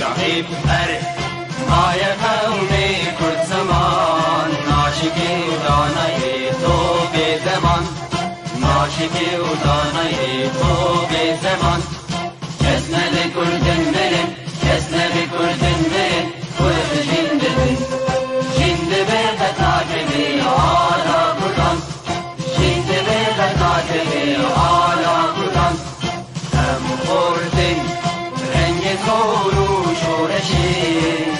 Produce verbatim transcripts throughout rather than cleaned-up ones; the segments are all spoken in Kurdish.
Şahîb her maye qewmê Kurd ziman, naşikê û danayê to bê zeman, naşikê û danayê to bê zeman. Kes nebe Kurdin mirin, kes nebe Kurdin mirin, Kurd jin dibin. Jin dibe qet nakeve ala Kurdan, jin dibe qet nakeve ala Kurdan. Em xortin rengê zor û şoreşê,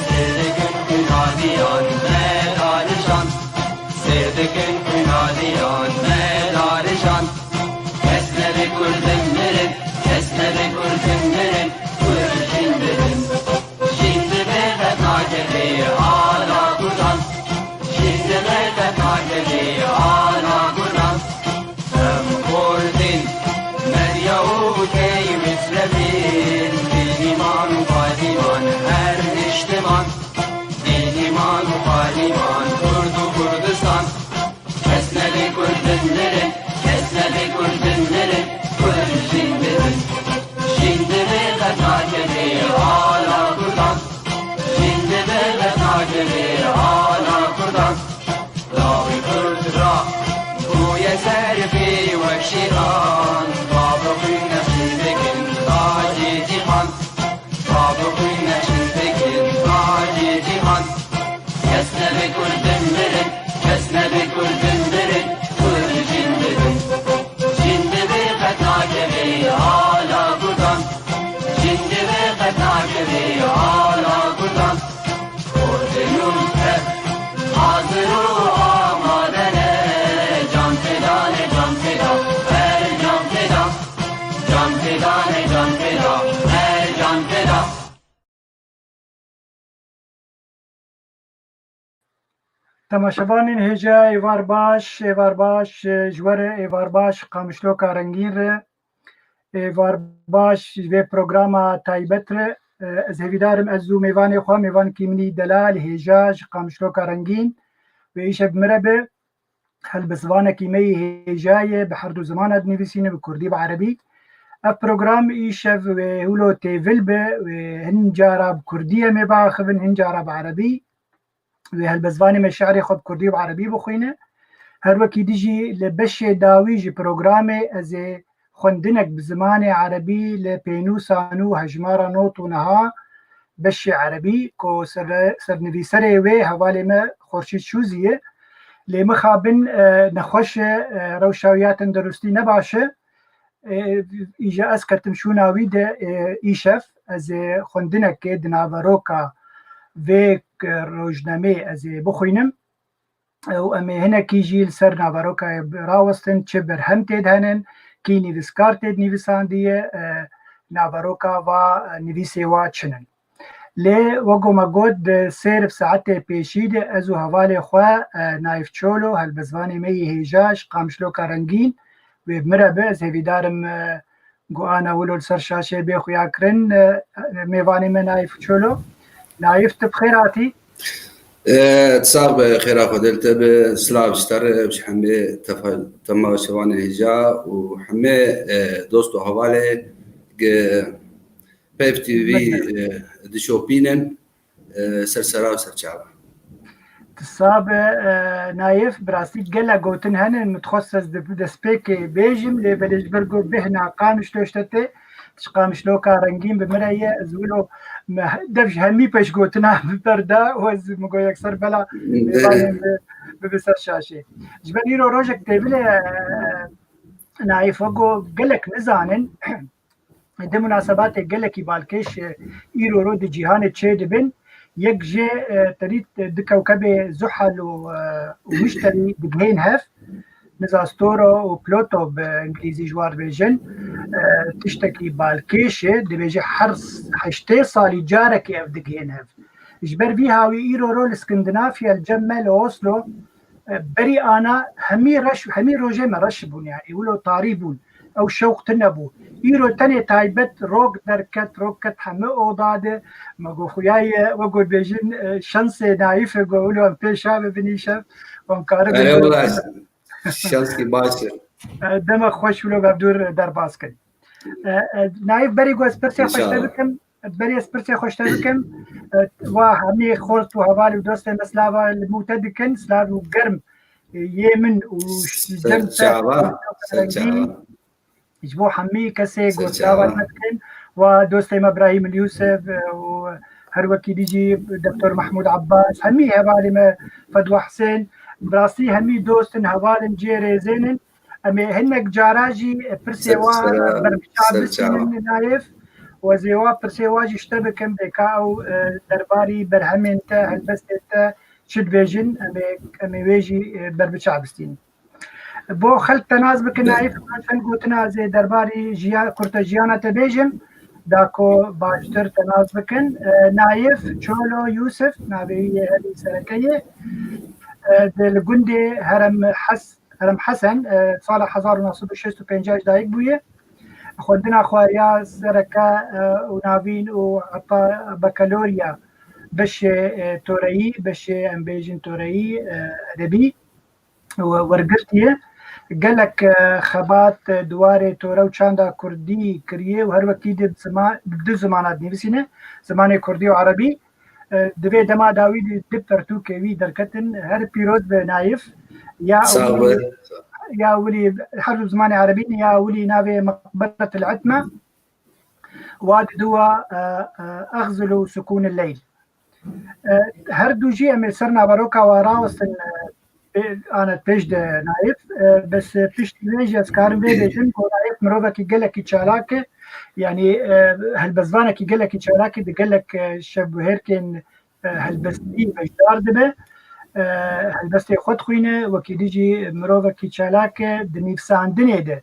sêr dikin xwînaliyan me darijan, sêr dikin xwînaliyan me darijan. Kes nebe Kurdin mirin, kes nebe Kurdin mirin, Kurd jin dibin. Jin dibe qet nakeve ala Kurdan, jin dibe qet nakeve ala Kurdan. Em xortin, Medya û Tey Misrefîn, Dîniman û Fadîman her niştiman, Dîniman û Fadîman, Kurd û Kurdistan. Kes nebe Kurdin mirin, kes nebe Kurdin mirin, Kurd jin dibin. Jin dibe qet nakeve ala Kurdan, jin dibe qet nakeve ala Kurdan. Dawî Kurd ra bûye serfê wek şîran, babê xwîn nexşîn dikin tacê cîhan, babê xwîn nexşîn dikin tacê cîhan. Kes nebe Kurdin mirin, kes nebe Kurdin mirin, Kurd jin dibin. Jin dibe qet nakeve ala Kurdan, jin dibe qet nakeve ala Kurdan. Kurdin û Kurd hazir û amade ne, can feda ne, can feda, her can feda. Can feda ne, can feda, her can feda. Temaşevanên hêja, êvar baş, êvar baş, e, ji we re êvar baş, Qamişloka Rengîn re. Êvar baş ji vê programa taybet re. E, ez hêvîdar im, ez û mêvanê xwe, mêvankî min î delal, hêja ji Qamişloka Rengîn wê îşev bi min re be. Helbestvanekî me yê hêja ye, bi her du zimana dinivîsîne, bi kurdî, bi erebî. Ev program îşev wê hûlo têvil be, wê hin cara bi kurdî em ê biaxivin, hin cara bi erebî. Wê helbestvanê me şi'rê xwe bi kurdî û bi erebî bixwîne. Her wekî dî jî li beşê dawî ji programê ez ê xwendinek bi zimanê erebî li pênûsa nû, hejmara not û neha, beşê erebî, ku ser-, sernivîserê wê hevalê me Xurşîd Şûzî ye. Lê mixabin, e, nexweş e, e, rewşa wî ya tenderustî ne baş e. E, îja ez ketim şûna wî de, e, îşev ez ê xwendinekê di naveroka vê, e, rojnemê ez ê bixwînim. E, û em ê hinekî jî li ser naverokayê rawestin, çi berhem tê de henin, kî nivîskar tê de nivîsandiye, e, naveroka va, e, nivîsê wa çi nin. Lê wek ku me got, di sêr bi saetê pêşî de ez û hevalê xwe, e, Naîf Çolo, helbestvanê me yê hêja ji Qamişloka Rengîn, wê bi min re be, ez hêvîdar im, e, Guana wilo li ser şaşê bê xuyakirin, e, mêvanê me Naîf Çolo. Naîf, tu bi xêr hatî. E, sax be, xêra Xwedê li te be, silav ji te re, ji hemê tefa-, temaşevanê hêja û hemê, e, dost û hevalê ge-, Peyv T V, e, dişopînin. E, ser sera û ser çava. Ti sabe, e, Nayef, bi rastî gelek gotin hene, min dixwest ez di destpêkê bêjim, lê belê ji ber ku bêhna Qamişlo ji te tê, ji Qamişloka Rengîn bi min re ye, ez wilo me dev ji hemî pêşgotina bi ber da û ez min got yekser bela mêvanê bi, bibe ser şaşê. Ji ber îro rojek têvil e, e, Nayef, wek ku gelek nizanin, di munasebatê gelekî balkêş, e, îro ro di cîhanê çêdibin. Yek jê, e, terî, e, di kewkebê Zuhal û, e, û Mişterî digihên hev. Niza Storo û Pluto bi îngilîzî ji wan dibêjin. E, tiştekî balkêş e, dibêje her s-, heştê salî carekê ev digihên hev. Ji ber vî hawî îro ro li Skandinavya, li cem me li Oslo, e, berî ana hemî reş, hemî rojê me reş bûn, yani wilo tarî bûn. Ew şewq tune bû. Îro tenê taybet rok derket, rok ket hemî oda de. Me got xuya ye, we got bêjin, e, şansê Nayîf e, got wilo em pêşa bibin îşev. Em karibin. Erê wela, şanskî baş e. E, dema xweş wilo bev dûr derbas kin. E, e, Nayîf, berî ku ez pirsê xwe ji te bikim, Berê ez pirsê xwe ji te bikim, e, wa hemî xort û heval û dostê me slava li mû te dikin, slav û germ, e, yê min û ş-, cem te Serçava, serçava. Ji bo hemî kesê ku Serçava. Slava te dikin, wa dostê me Brahîm Yûsef, e, û her wekî dî jî Doktor Mehmûd Abbas, hemî hevalê me Fedwa Hisên, bi rastî hemî dost in, heval in, cihê rêzên in. Em ê hinek cara jî pirsê Ser, wa ser, berbiçav ser bistînin çawa. Nayef. Û ez ê wa pirsê wa jî ji te bikim, bêka ew, e, derbarî berhemên te, helbestên te çi dibêjin, em ê, em ê wê jî, e, berbiçav bistînin. Bo xelk te nas bikin, Nayef, çend gotina ez ê derbarî jiya-, kurte jiyana te bêjim, da ku baştir te nas bikin. E, Nayef Çolo Yûsif, navê wî yê herî sereke ye. E, di li gundê Herem Hes-, Herem Hesen, e, sala hezar û neh sed û şêst û pênc ji dayik bûye. Xwendina xwe ya sereke, e, û navîn û heta bakalorya beşê, e, toreyî, beşê em bêjin toreyî, e, edebî we-, wergirtiye. Gelek, e, xebat, e, di warê tore û çanda kurdî kiriye û her wekî di zima-, di du zimana dinivîsîne, zimanê kurdî û erebî. E, di vê dema dawî di du pertûkê wî derketin, her pîroz be Nayif. Ya Sağ ol. Ewilî, ya ewilî her du zimanê erebî ne, ya ewilî navê Meqberetil Etme. Wa di duwa, e, e, Exzil û Sukûnil Leyl. E, her du jî em ê ser naveroka wa rawestin, e, pê-, anet pêş de Nayef. E, bes, e, piştî wê jî ez karim vê bêjim ku Nayef mirovekî gelekî çalak e. Yanî, e, helbestvanekî gelekî çalak e, di gelek, e, şevbihêrkên, e, helbestî beşdar dibe. E, helbestê xwe dixwîne, wekî dî jî mirovekî çalak e di nivîsandinê de.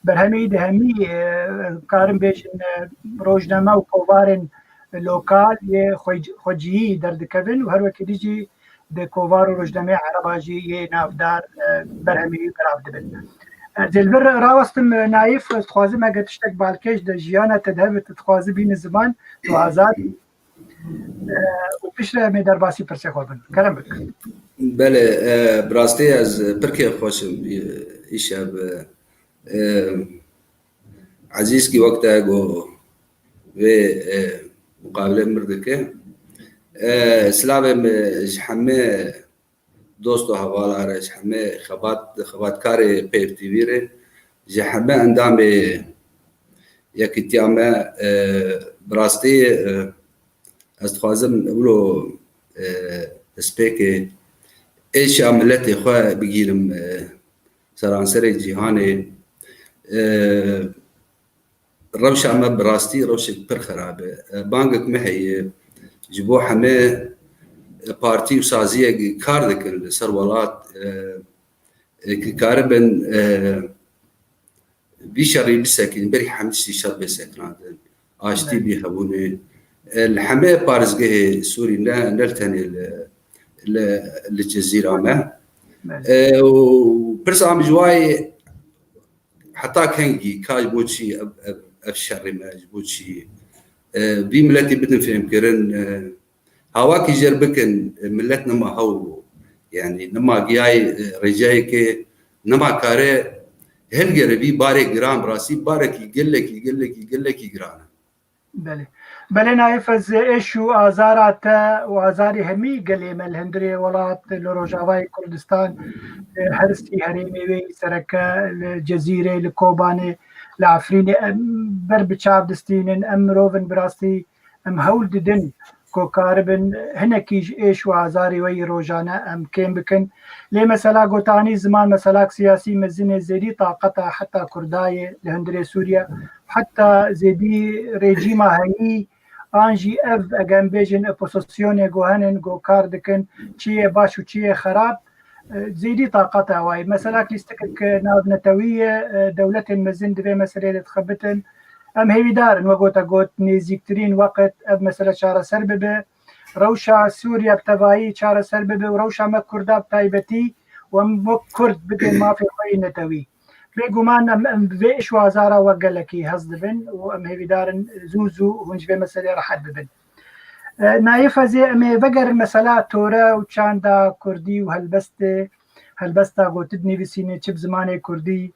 Berhemê wî di hemî, e, karin bêjin, e, rojname û kovarên lokal yê xwe-, xweciyî derdikevin û her wekî dî jî di kovar û rojnameya ereba jî yê navdar, e, berhemê wî belav dibin. E, ez ê li vir rawestim, e, Nayef, ez dixwazim eger tiştek balkêş de jiyana te de hebe, tu dixwazî bîne ziman, tu azad î. E, û piştre em ê derbasî pirsê xwe bin. Kerem bik. Belê, e, bi rastî ez pirkê xweş im, e, îşev, e, e, Ezîzkî wek te got vê, e, muqabilê min dike. E, silavê min ji hemê dost û hevala re, ji hemê xebat-, xebatkarê Peyv T V re, ji hemê endamê yekîtiya me, e, bi rastî, e, ez dixwazim wilo, e, destpêkê êşa miletê xwe bigîrim, e, seranserê cîhanê. E, rewşa me bi rastî rewşek pir xerab e. E, bangek me heye ji bo hemê, e, partî û saziyek kar dikin li ser welat, e, e, ki karibin, e, vî şerî bisekînin, berî hemî tiştî şer bê sekinandin. Aştî Evet. bî hebûnê. E, li hemê parêzgehê Sûrî ne, ne li tenê li, li, li Cezîra me. Evet. E, û pirsa min ji wayê heta kengî ka ji bo çi ev, ev, ev şerê me, ji bo çi, e, vî miletî bidin fêmkirin, e, hawakî jêr bikin, e, milet nema hew, yanî nema giyayê, e, rêceyekê, nema kare hilgere vî barê giran, bi rastî barekî gelekî, gelekî, gelekî giran e. Belê. Belê Nayef, ez êş û azara te û azarê hemî gelê me li hundirê welat, li Rojavayê Kurdistan, e, her sî herêmê wê sereke, li Cezîrê, li Kobanê, li Efrînê, em ber bi çav distînin, em mirov in bi rastî, em hewl didin ku karibin hinekî ji êş û azarê we yî rojane em kêm bikin. Lê mesela gotanî ziman, meselak siyasî mezin e, zêdî taqeta heta Kurda ye li hundirê Sûriye, heta zêdî rejîma heyî, an jî ev, eger em bêjin, opozisyonê ku henin, ku kar dikin, çi yê baş û çi yê xerab, e, zêdî taqeta wayî. Meselak lîstikek navnetewî ye, e, dewletên mezin di vê meseleyê de dixebitin. Em hêvîdar in, wek te got, nêzîktirîn weqt ev mesele çareser bibe. Rewşa Sûriye bi tevayî çareser bibe û rewşa me Kurda bi taybetî û em wek Kurd bidin mafê xwe yê netewî. Bêguman em, em bi vê îş û azara we gelekî hez dibin û em hêvîdar in zû zû hûn ji vê meselê rehet bibin. E, Nayef, ez ê, em ê vegerin mesela tore û çanda kurdî û helbestê, helbesta ku tu dinivîsînî çi bi zimanê kurdî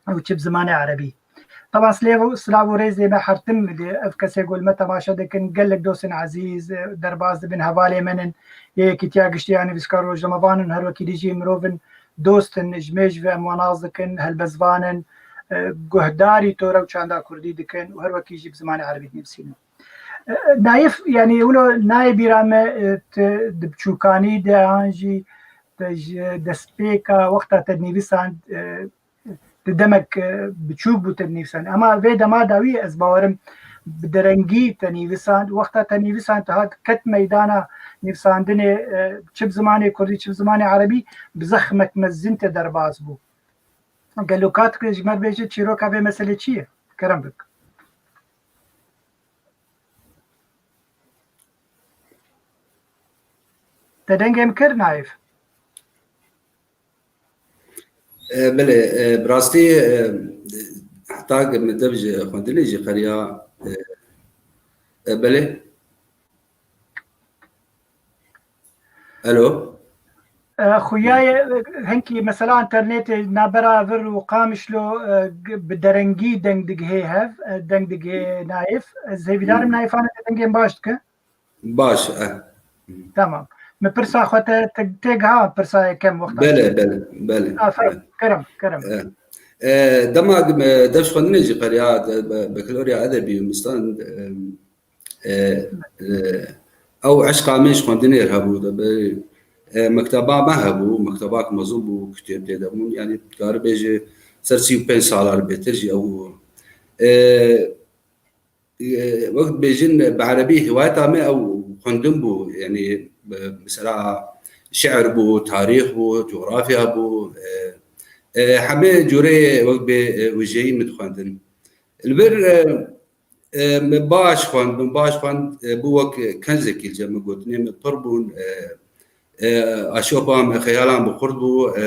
û çi bi zimanê erebî. Teba silav û, silav û rêzê me her tim bidê. Ev kesê ku li me temaşe dikin, gelek dostên ezîz, e, derbas dibin, hevalê min in, yê Yekîtiya Giştî ya Nivîskar Rojnamevan in, her wekî dî jî mirov in, dost in, ji mêj ve em wan nas dikin, helbestvan in, e, guhdarî tore û çanda kurdî dikin û her wekî jî bi zimanê erebî dinivîsînin. E, Nayif, yanî wilo nayê bîra me, e, tu di biçûkanî de an jî te ji destpêka wexta te dinivîsand, e, di demek, e, biçûk bû te dinivîsand. Ema vê dema dawî ez bawerim bi derengî te nivîsand. Wexta te nivîsand, te hat ket meydana nivîsandinê, e, çi bi zimanê kurdî, çi bi zimanê erebî, bi zexmek mezin te derbas bû. Gelo ka tu ji me bêje çîroka vê meselê çi ye? Kerem bik. Te dengê min kir, Nayif? E, belê, e, bi rastî, e, heta min dev ji xwendinê jî qeriya, e, e, belê. Alo? E, xuya ye, e, hinkî mesela înternetê nabera vir û Qamişlo, e, g-, bi derengî deng digihê hev, e, deng digihê Nayif. Ez hêvîdarim Nayifane te dengên baş dike. Baş e. Tamam. Min pirsa xwe te, te, tê giha pirsa yekem wexta. Belê, belê, belê. Aferin. Kerem, kerem. E, e, dema, e, dev ji xwendinê jî qeriya, de, be-, bekaloriya edebî û mistan, e, e, e, ew eşqa min ji xwendinê re hebû, de be, e, mekteba me hebû, mekteba ku mezin bû, kitêb tê de bûn, yanî dikarî bêje ser sî û pênc sala re bêtir jî ew, e, e, wek dibêjin bi erebî hiwayeta me ew xwendin bû, yanî, e, mesela şiir bû, tarîx bû, cografya bû, e, e, hemê cureyê wek bê, e, wijeyî min dixwendin. Li vir, e, e, min baş xwend, min baş xwend, e, bû wek kenzekî li cem min gotinê min pir bûn, e, e, aşopa min, xeyalan bi xurt bû, e,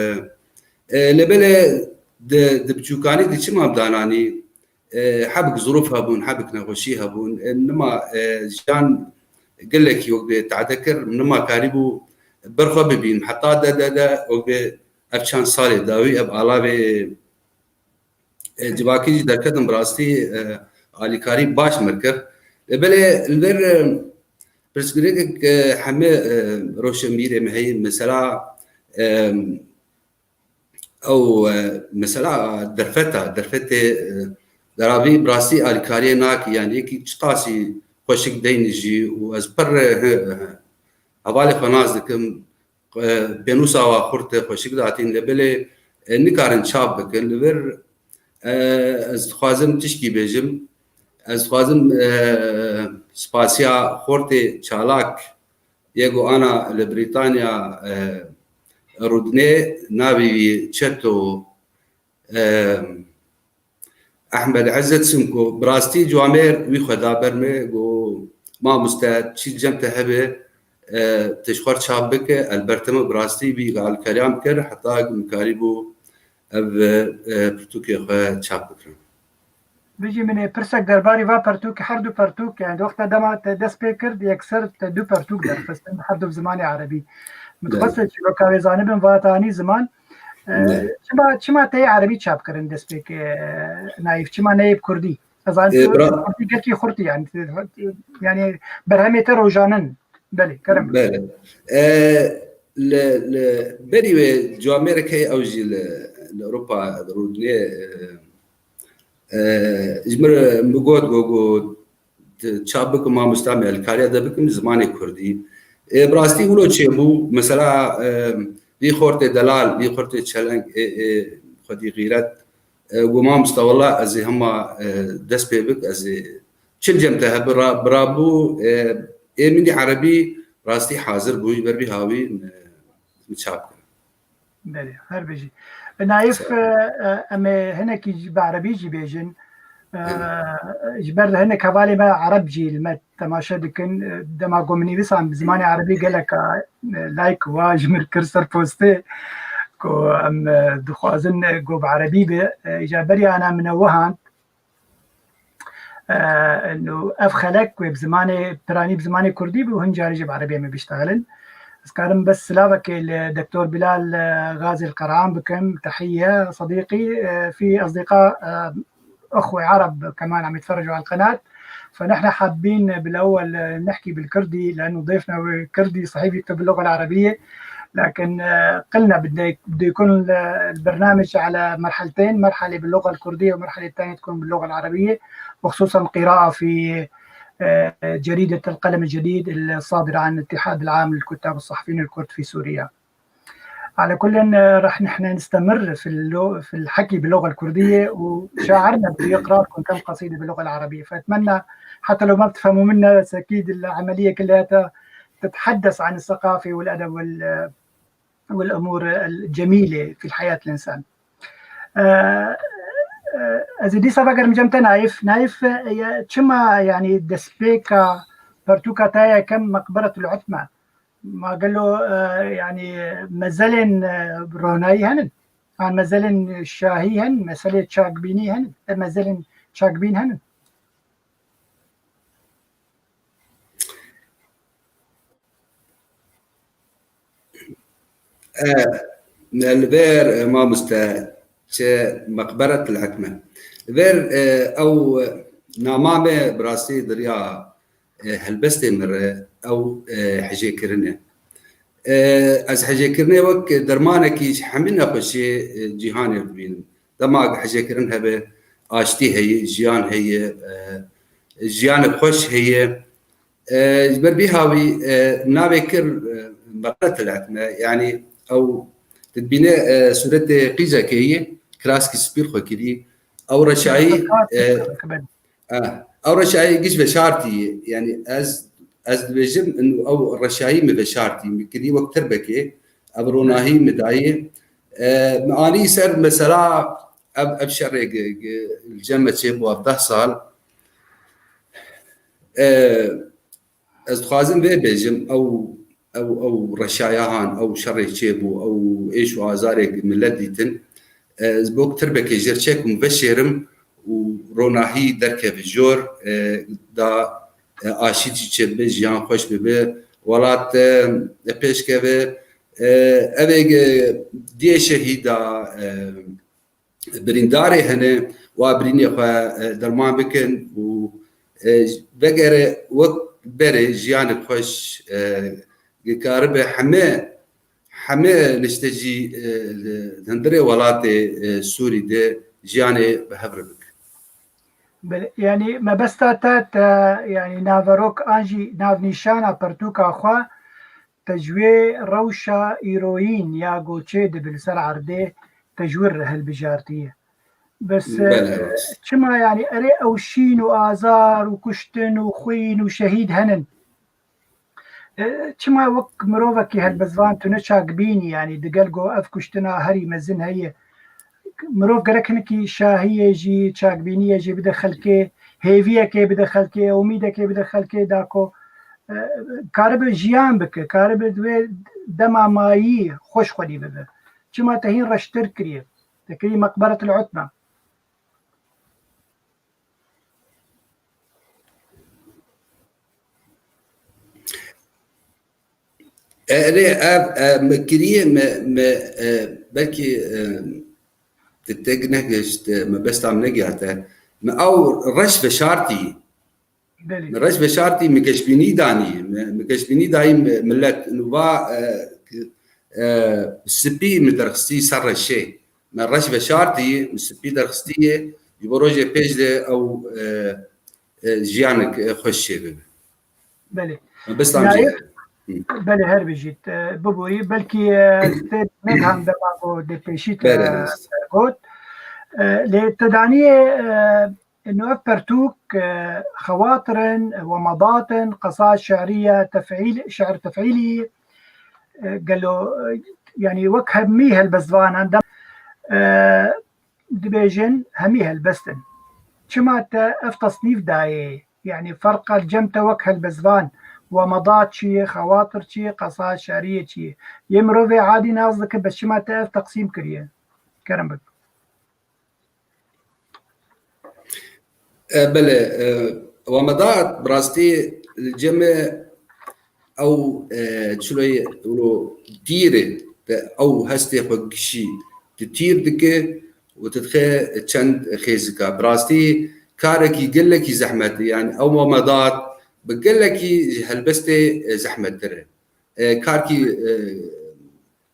e, lê belê di, di biçûkanî di çima dananî, e, hebik zirûf hebûn, hebik nexweşî hebûn, e, nima, e, jiyan gelekî wek bê tehde kir, nima karîbû ber xwe bibînim. Heta de, de, de, wek bê ev çend salê dawî, ev alavê, e, civakî jî derketin, bi rastî, e, alîkarî baş min kir. E, belê li vir, e, pirsgirêkek, e, hemê, e, roşenbîrê me heye, mesela, e, ew, e, mesela derfeta, derfetê, e, deravî bi rastî alîkariyê nake, yanî yekî çiqasî xweşik deyne jî û ez pir, e, he-, he-, hevalê xwe nas dikim, e, pênûsa wa xurt e, xweşik datîn, lê belê, e, nikarin çap bikin. Li vir, e, ez dixwazim tişkî bêjim. Ez dixwazim, e, spasiya xortê çalak yê ku ana li Brîtanya, e, rûdinê, navê wî Çeto, e, Ehmed Ezzet Simko, bi rastî camêr wî xwe da ber me, got, "Mamoste, çi cem te hebe, e, te ji xwe re çap bike." Elberte min bi rastî vî alîkariya min kir, heta ku min karîbû ev, e, pirtûkê xwe çap bikirin. Bijî min ê pirsek derbarî va pertûk, her du pertûk, yani wexta dema te dest pê kir, yekser te du pertûk derxistin, her du bi zimanê erebî. Min dixwest çîroka wê zanibin, va te anî ziman. E, çima, çima te yê erebî çap kirin destpêkê, e, Nayîf? Çima neyê bi kurdî? Ez zanim E, tu bra- kurdî gelkî xurtî, yani, yani berhemê te rojanin. Belê, kerem. Belê. E, li, li berî wê camêrek heye, ew jî li, li Ewropa rûdinê, e, e, ji min re min got, got, got, çap bikim mamosta, me alîkariya te bikim zimanê kurdî. E, bi rastî wilo çêbû, mesela, e, vî xortê delal, vî xortê çeleng, ê, ê, xwedî xîret, e, got, "Mamosta, wela ez ê hema, e, dest pê bik, ez ê çil cem te hebira, birabû, e, ê min dî erebî rastî hazir bû, ji ber vî hawî min, min çap kir." Belê, her bijî. Nayif, e, e, em ê hinekî jî bi erebî jî bêjin. E, ji ber hinek hevalê me ereb jî li me temaşe dikin. E, dema ku min nivîsan bi zimanê erebî gelek, e, like wa ji min kir ser postê ku em, e, dixwazin, e, ku bi erebî be. E, îca beriya ana min e wehand. E, û ev xelek wê bi zimanê piranî, bi zimanê kurdî bû, hin carî jî bi erebî em ê biştexilin. Ez karim bes silavekê li Doktor Bilal, e, Gazî Qeran bikim. Tehiye, sedîqî, e, fî esdîqa, e, أخوة عرب كمان عم يتفرجوا على القناة، فنحن حابين بالأول نحكي بالكردي لأنه ضيفنا كردي، صحيح بيكتب باللغة العربية، لكن آه، قلنا بده بده يكون ال- البرنامج على مرحلتين، مرحلة باللغة الكردية ومرحلة ثانية تكون باللغة العربية، وخصوصا قراءة في آه، جريدة القلم الجديد الصادرة عن الاتحاد العام للكتاب الصحفيين الكرد في سوريا. على كل، آه، رح نحن نستمر في اللو-، في الحكي باللغة الكردية، وشاعرنا بده يقرأ لكم كم قصيدة باللغة العربية، فأتمنى حتى لو ما بتفهموا منا، بس أكيد العملية كلياتها تتحدث عن الثقافة والأدب وال-، والأمور الجميلة في الحياة الإنسان. آه، آه، Ez ê dîsa vegerim cem te Naif. Naif, e, ya, çima, yanî, destpêka pertûka te ya yekem Meqberetul Utme. Ma gelo, e, yanî, mezelên, e, ronayî henin? An mezelên şahî henin? Meselê çakbînî henin? E, mezelên çakbîn henin? E, li vêr, e, mamoste, çi Meqberetul Utme. Li vêr, e, ew nama me bi rastî di riya, e, helbestê min re ew, e, hejêkirin e. E, ez hejêkirinê wek dermanekî ji hemî nexweşiyê, e, cîhanê dibînim. Dema hejêkirin hebe, aştî heye, jiyan heye, e, jiyanek xweş heye. E, ji ber vî hawî, e, navê kir, e, Meqberetul Utme, yanî ew, tu dibîne, e, sûretê qîzekê ye, kiraskî spî li xwe kirî. Ew reşayî, e, e, ew reşayî giş veşartî ye. Yanî ez, ez dibêjim, ino ew reşayî min veşartî, min kirî wek tirbekê, ev ronahî min dayê. E, min anî ser mesela ev, ev şerê gi-, gi-, li cem me çêbû ev deh sal. E, ez dixwazim vê bêjim, ew, ew, ew reşayahan, ew şerê çêbû, ew êş û azarê milet dîtin, e, ez bo tirbekê jêr çêkim veşêrim û ronahî derkeve jor, e, da, e, aşîtî çêbibe, jiyan xweş bibe, welat, e, pêşkeve. E, ev ê ge-, diyê şehîda, e, birîndarê hene, wa birînê xwe, e, derman bikin û, e, vegere wek berê jiyanek xweş, e, karibe heme, heme niştecî, e, li hundirê welatê, e, Sûrî de jiyanê bi hev re bikin. Belê, yanî mebesta te, te, yanî naverok an jî navnîşana pertûka xwe te ji wê rewşa îroyîn ya goçê dibe li ser erdê, te ji wir re hilbijartiye. Bes, Belê, e, rast. Çima, yanî, erê ew şîn û azar û kuştin û xwîn û şehîd henin? E, çima wek mirovekî helbestvan tu ne çak bînî, yanî, digel ku ev kuştina herî mezin heye? Mirov gerek hinekî şahiyê jî, çakbîniyê jî bide xelkê, hêviyekê bide xelkê, umîdekê bide xelkê, da ku, e, karibe jiyan bike, karibe di wê dema mayî xweş xwedî bibe. Çima te hîn reştir kiriye? Te kirî Meqberetul Utme. Erê, ev, e, me kiriye, me, me, e, belkî, e, te têk negihişt, e, me besta min negihate. Me ew reş veşartî. Belê. Me reş veşartî, me geşbînî danî. Me, me geşbînî dayî mi-, millet. Û va, e, e, spî me derxistî ser reşê. Me reş veşartî, me spî derxistî ye. Ji bo rojê pêş de ew, e, e, jiyanek, e, xweş çêbibe. Belê. Me bes tam Naye-, jê. Hı. Belê, her bijît. E, biborî, belkî, e, tê nediham dema ku dê pêşî te Belê, rast. got. E, lê te daniyê, e, ino ev pertûk, e, xewatir in, wemadat in, qesa şi'rî ye, tef'îl, şi'r tef'îlî, e, gelo, e, yanî wek hemî helbestvanan dem, e, dibêjin hemî helbest in. Çima te ev tesnîf dayê? Yanî ferqa li cem te wek helbestvan, wemadat çi ye, xewatir çi ye, qesa şi'rî ye çi ye? Yê mirovê adî nas dike, bes çima te ev teqsîm kiriye? Kerem bik. E, belê, e, wemadat, bi rastî li cem me ew, e, çiloyê wilo tîr e, te ew hestê xwe gişî, tu tîr dike û tu dixê çend xêzika. Bi rastî karekî gelekî zehmet e. Yani ew mamedat bi gelekî ji helbestê, e, zehmettir e. E, karkî, e,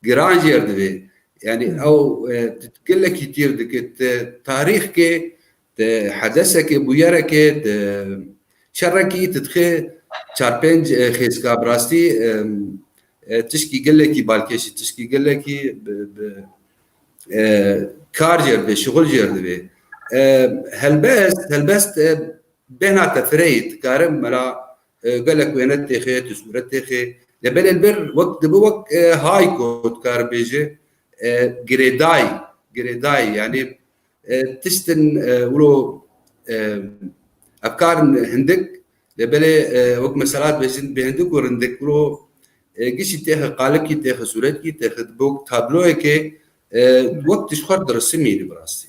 giran jêr divê. Yani ew, e, tu gelekî tîr dike, tu tarîxkê, tu hedesekê, bûyerekê, tu şerekî, tu dixê çar pênc, e, xêzika. Bi rastî, e, e, tişkî gelekî balkêşî, tişkî gelekî bi, bi, e, kar jêr divê, şixul jêr divê. E, helbest, helbest, e, bêhna te fireyî, dikarim mela, e, gelek wêne têxê, tu sûret têxê. Lê belê li vir wek dibi wek, e, hayko dikar bêje, e, girêdayî, girêdayî, yani, e, tiştin, e, wilo, e, ev kar in hindik, lê belê, e, wek mesela dibêjin bi hindik û rindik wilo, e, gişî têxe, qalikî têxe, sûretkî têxe, dibi wek tabloyekê, e, wek tu ji xwe dirisimînî bi rastî.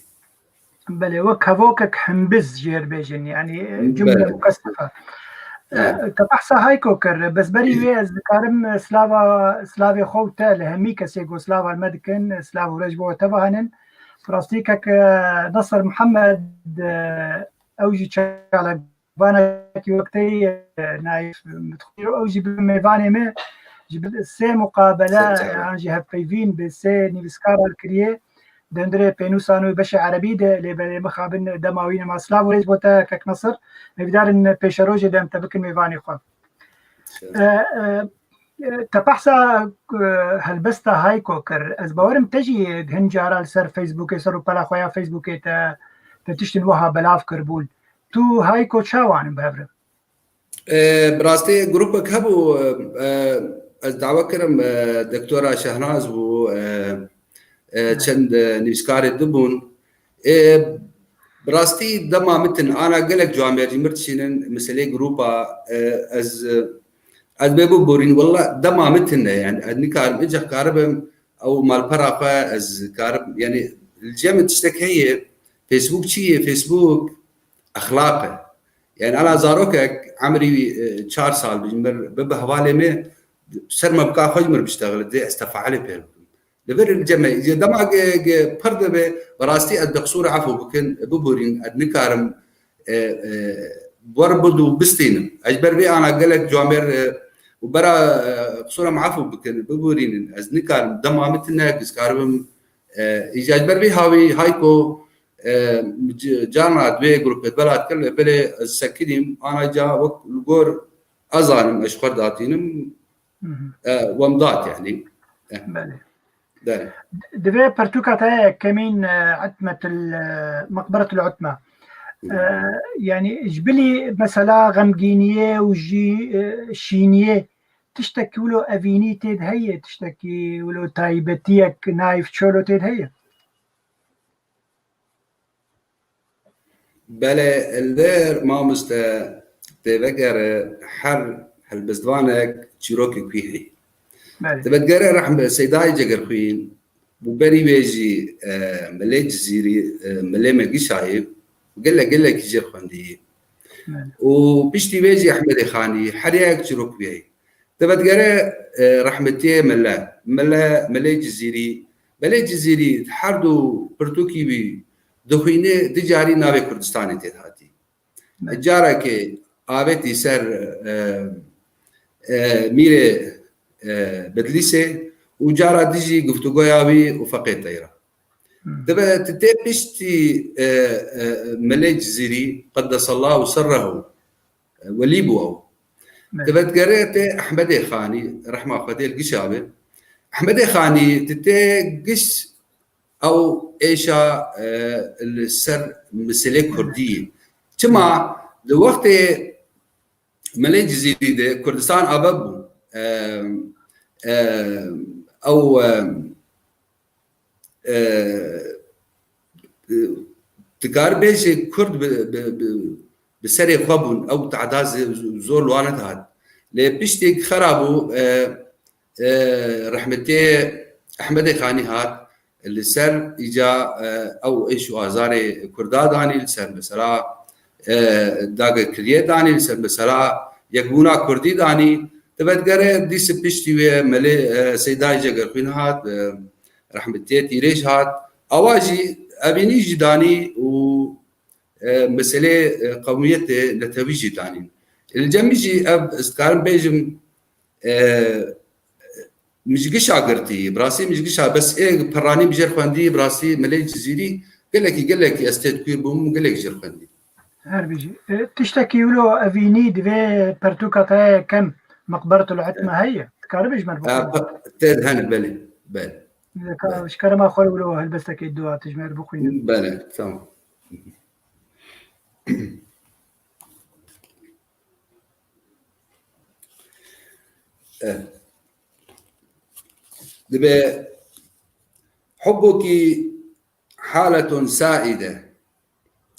Belê, wek hevokek himbiz jêr bêjin, yani, e, cumle Belê. mukessife. E, Evet. Te behsa Hayko kir, bes berî wê ez dikarim, e, slava, slavê xwe û te li hemî kesê ku slava li me dikin, e, slav û rej bo te ve henin. Bi rastî kek, e, Nasir Mihemed, e, ew jî çalakvanekî wek te ye, Naîf Mitxwîr, ew jî bi mêvanê me, ji bi sê muqabele Sê çawa. yan jî hevpeyvîn bi sê nivîskar kiriye. Di hundirê pênûsan û beşê erebî de lê belê mixabin dema wî nema. Silav û rêz bo te kek Nasir. Hêvîdar in pêşerojê de em te bikin mêvanê xwe. Sağ ol. E, e, e, te behsa, e, helbesta Hayko kir. Ez bawerim te jî hin cara li ser Facebookê, ser rûpela xwe ya Facebookê te, te tiştin wiha belav kiribûn. Tu Hayko çawa nin bi hev re? E, bi rastî grûpek hebû, e, e, ez dawe kirim, e, Doktora Şehnaz bû, e, e, çend, e, nivîskarê dibûn. E, bi rastî dema min tin ana gelek camêr jî mir dişînin meselê grûpa, e, ez, e, ez bê biborîn, wela dema min tine, yani ez nikarim, îceh karibim ew malpera xwe ez karim, yani li cem tiştek heye, Facebook çi ye? Facebook exlaq e. Yani ana zarokek emrî wî, e, çar sal bi mir bibe hevalê me, ser me bika xwe ji mir biştexile, dê ez tefailê pê bikim. Li vir cem e, dema ge, ge pir dibe, bi rastî ez bi qisûr efû bikin, biborîn, ez nikarim, e, e, wer bid û bistînim. Ez ji ber vê ana gelek camêr, e, û bera, e, qisûra min efû bikin, biborînin. Ez nikarim, dema min tine, ez karibim, e, îca ji ber vê hawî Hayko, e, c-, carna divê grûpê bela dikir, lê belê ez sekinîm, ana ca wek li gor ez zanim, ez ji xwe datînim, Hı hı. e, wem dat yani. E. Belê. Belê. Divê pirtûka te yekemîn, e, Etmetil, e, Meqberetil Utme. Hı. E, yani ji bilî mesela xemgîniyê û jî, e, şîniyê tiştek wilo evînî tê de heye, tiştekî wilo taybetiyek Naîf Çolo tê de heye? Belê, li vir mamoste tê vegere her helbestvanek çîrokek wî heye. Belê. Tê vedigere rehme Seydayê Cegerxwîn û berî wê jî, e, Melê Cizîrî, e, Melê me Gişayê gelek gelekî jê xwendî. Belê. Û piştî wê jî Ehmedê Xanî her yek çîrok wî heye. Te vedigere, e, rehmetiyê Mele, Mele, Melê Cizîrî, Melê Cizîrî her du pirtûkî wî dixwîne, di carî navê Kurdistanê tê de hatî. Ne. Carekê avêtî ser, e, e, Mîrê, e, Bedlîsê û cara dijî guftugoya wî û Feqê Teyra. Hmm. Dibe tu tê piştî, e, e, Melê Cizîrî, qeddesallahu serrehu, welî bû ew. Ne. Dibe digere tê Ehmedê Xanî, rehma Xwedê li gişa be. Ehmedê Xanî, tu tê giş ew êşa, e, li ser meselê kurdî ye. Çima? Di wextê Melê Cizîrî de Kurdistan ava bû. E, e, ew, e, e, e, dikar bêjê Kurd bi, bi, bi, bi serê xwe bûn, ew tehda ze-, zor li wan nedihat. Lê piştî xera bû, e, e, rehmetê Ehmedê Xanî hat, li ser îca, e, ew êş û azarê Kurda danî, li ser mesela, e, dagirkiriyê danî, li ser mesela yekbûna Kurdî danî. Ti vedigere dîse piştî wê Melê, e, Seydayê Cegerxwîn hat, e, rehmetiyê Tîrêj hat. Awa jî evînî jî danî û, e, meselê, e, qewmiyetê netewî jî danîn. Li cem min jî ev, ez dikarim bêjim, e, mijgi şagirtî, bi rastî mijgi şa-, bes ê piranî bi jêr xwendî, bi rastî milê Cizîrî gelekî, gelekî ez têdkûr bûm, gelekî jêr xwendî. Her bijî. E, tiştekî wilo evînî di vê pertûka te kem Meqberetul Utme heye? Dikaribî ji me re E, bixwînî? pe-, tê de hene, belê, belê. Belê. Ji kerema xwe re wilo helbestekê dua tu ji me re bixwîne. Belê, tamam. E. Dibe حبك حالة سائدة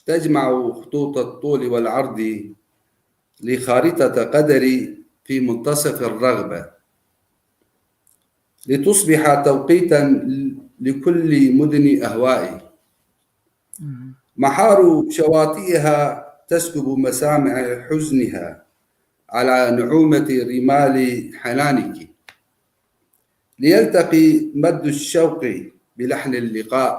تجمع خطوط الطول والعرض لخارطة قدري في منتصف الرغبة لتصبح توقيتا لكل مدن أهوائي. محار شواطئها تسكب مسامع حزنها على نعومة رمال حنانك. ليلتقي مد الشوق بلحن اللقاء.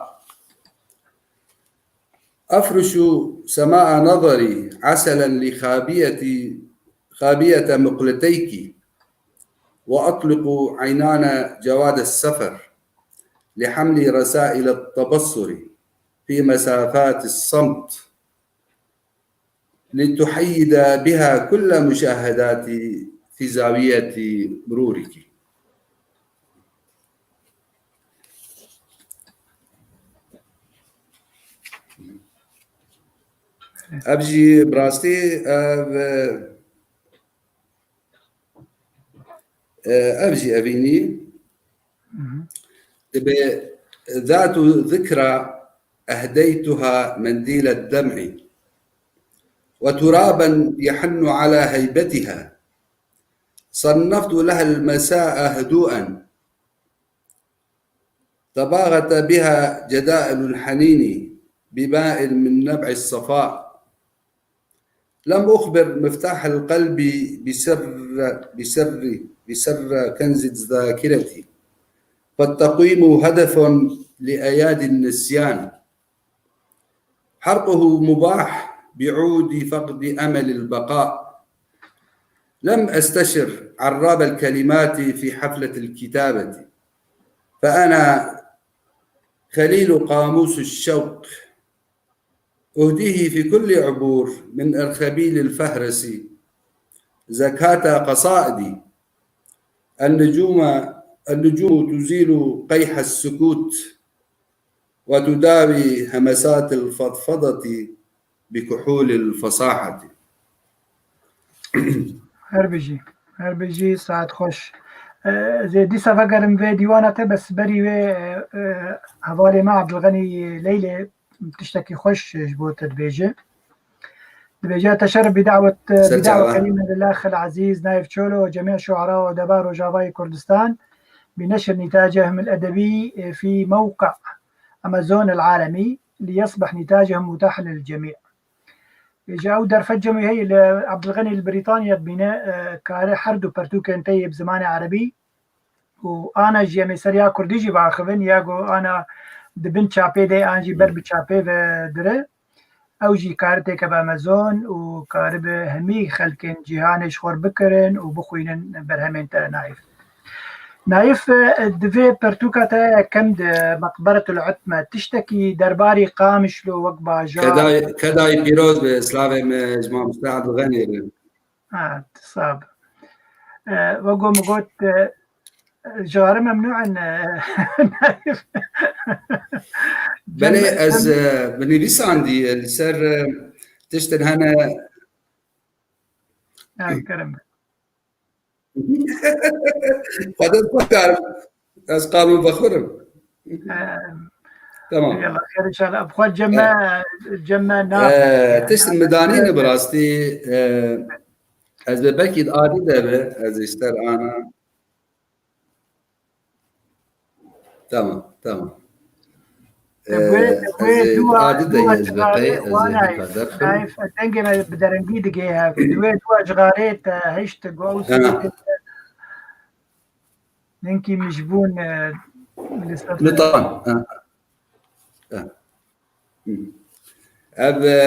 أفرش سماء نظري عسلا لخابية، خابية مقلتيك، وأطلق عنان جواد السفر لحمل رسائل التبصر في مسافات الصمت. لتحيد بها كل مشاهدات في زاوية مرورك. Ev jî bi rastî, ev, e, ev jî evînî. Dibe ذات ذكرى أهديتها منديل الدمع وترابا يحن على هيبتها صنفت لها المساء هدوءا تباغت بها جدائل الحنين بماء من نبع الصفاء لم أخبر مفتاح القلب بسر، بسر، بسر كنز الذاكرة، فالتقويم هدف لأيادي النسيان، حرقه مباح بعود فقد أمل البقاء. لم أستشر عراب الكلمات في حفلة الكتابة، فأنا خليل قاموس الشوق، أهديه في كل عبور من أرخبيل الفهرس زكاة قصائدي. النجوم، النجوم تزيل قيح السكوت وتداوي همسات الفضفضة بكحول الفصاحة. Her bijî, her bijî, saet xweş. E, ez ê dîsa vegerim vê dîwana te, bes berî wê, e, e, hevalê me Abdulganî Leylê tiştekî xweş ji bo te dibêje. Dibêje, تشرف بدعوة، بدعوة كريمة للأخ العزيز نايف تشولو وجميع شعراء وأدباء روجافاي كردستان بنشر نتاجهم الأدبي في موقع أمازون العالمي ليصبح نتاجهم متاحا للجميع. Ji ew derfet cemî heye li Abdulganî li Brîtanya dibîne, e, kare her du pertûkên te yê bi zimanê erebî û ana jî em ê ser ya kurdî jî biaxivin, ya ku ana di bin çapê de an jî ber bi çapê ve dire. Ew jî kare têkeve Amazon û karibe hemî xelkên cîhanê ji xwe re bikirin û bixwînin berhemên te Naif. Naif, e, di vê pertûka te yekem de Meqberetul Utme tiştekî derbarî Qamişlo wek bajar. Kedayê, kedayê pîroz be, slavê me ji mamoste Abdulganî re. Ha, sab. E, wek ku min got, e, ji xwe re memnû in, e, Naif. Belê, ez, e, bi nivîsandî, e, li ser, e, tiştin hene. Ha, kerem. Xwedê xwe karim. Ez qanûn vexwerim. Em, Tamam. Yallah, xêr inşallah. Bi xwe cem me, cem me nabe. E, tiştin mi danîne bi rastî, e, ez be belkî di adî de be, ez ê ji te re ana. Tamam, tamam. Te wê, e, te wê ez ê dua, adî de dua ez be qey, ez ê wana, hika derxim. Naif, dengê me bi derengî digê hev. Di wê dua cixarê te hişt go ew Ninkî mijbûn, e, li ser. Li Talan, ha. Ha. Ev, e,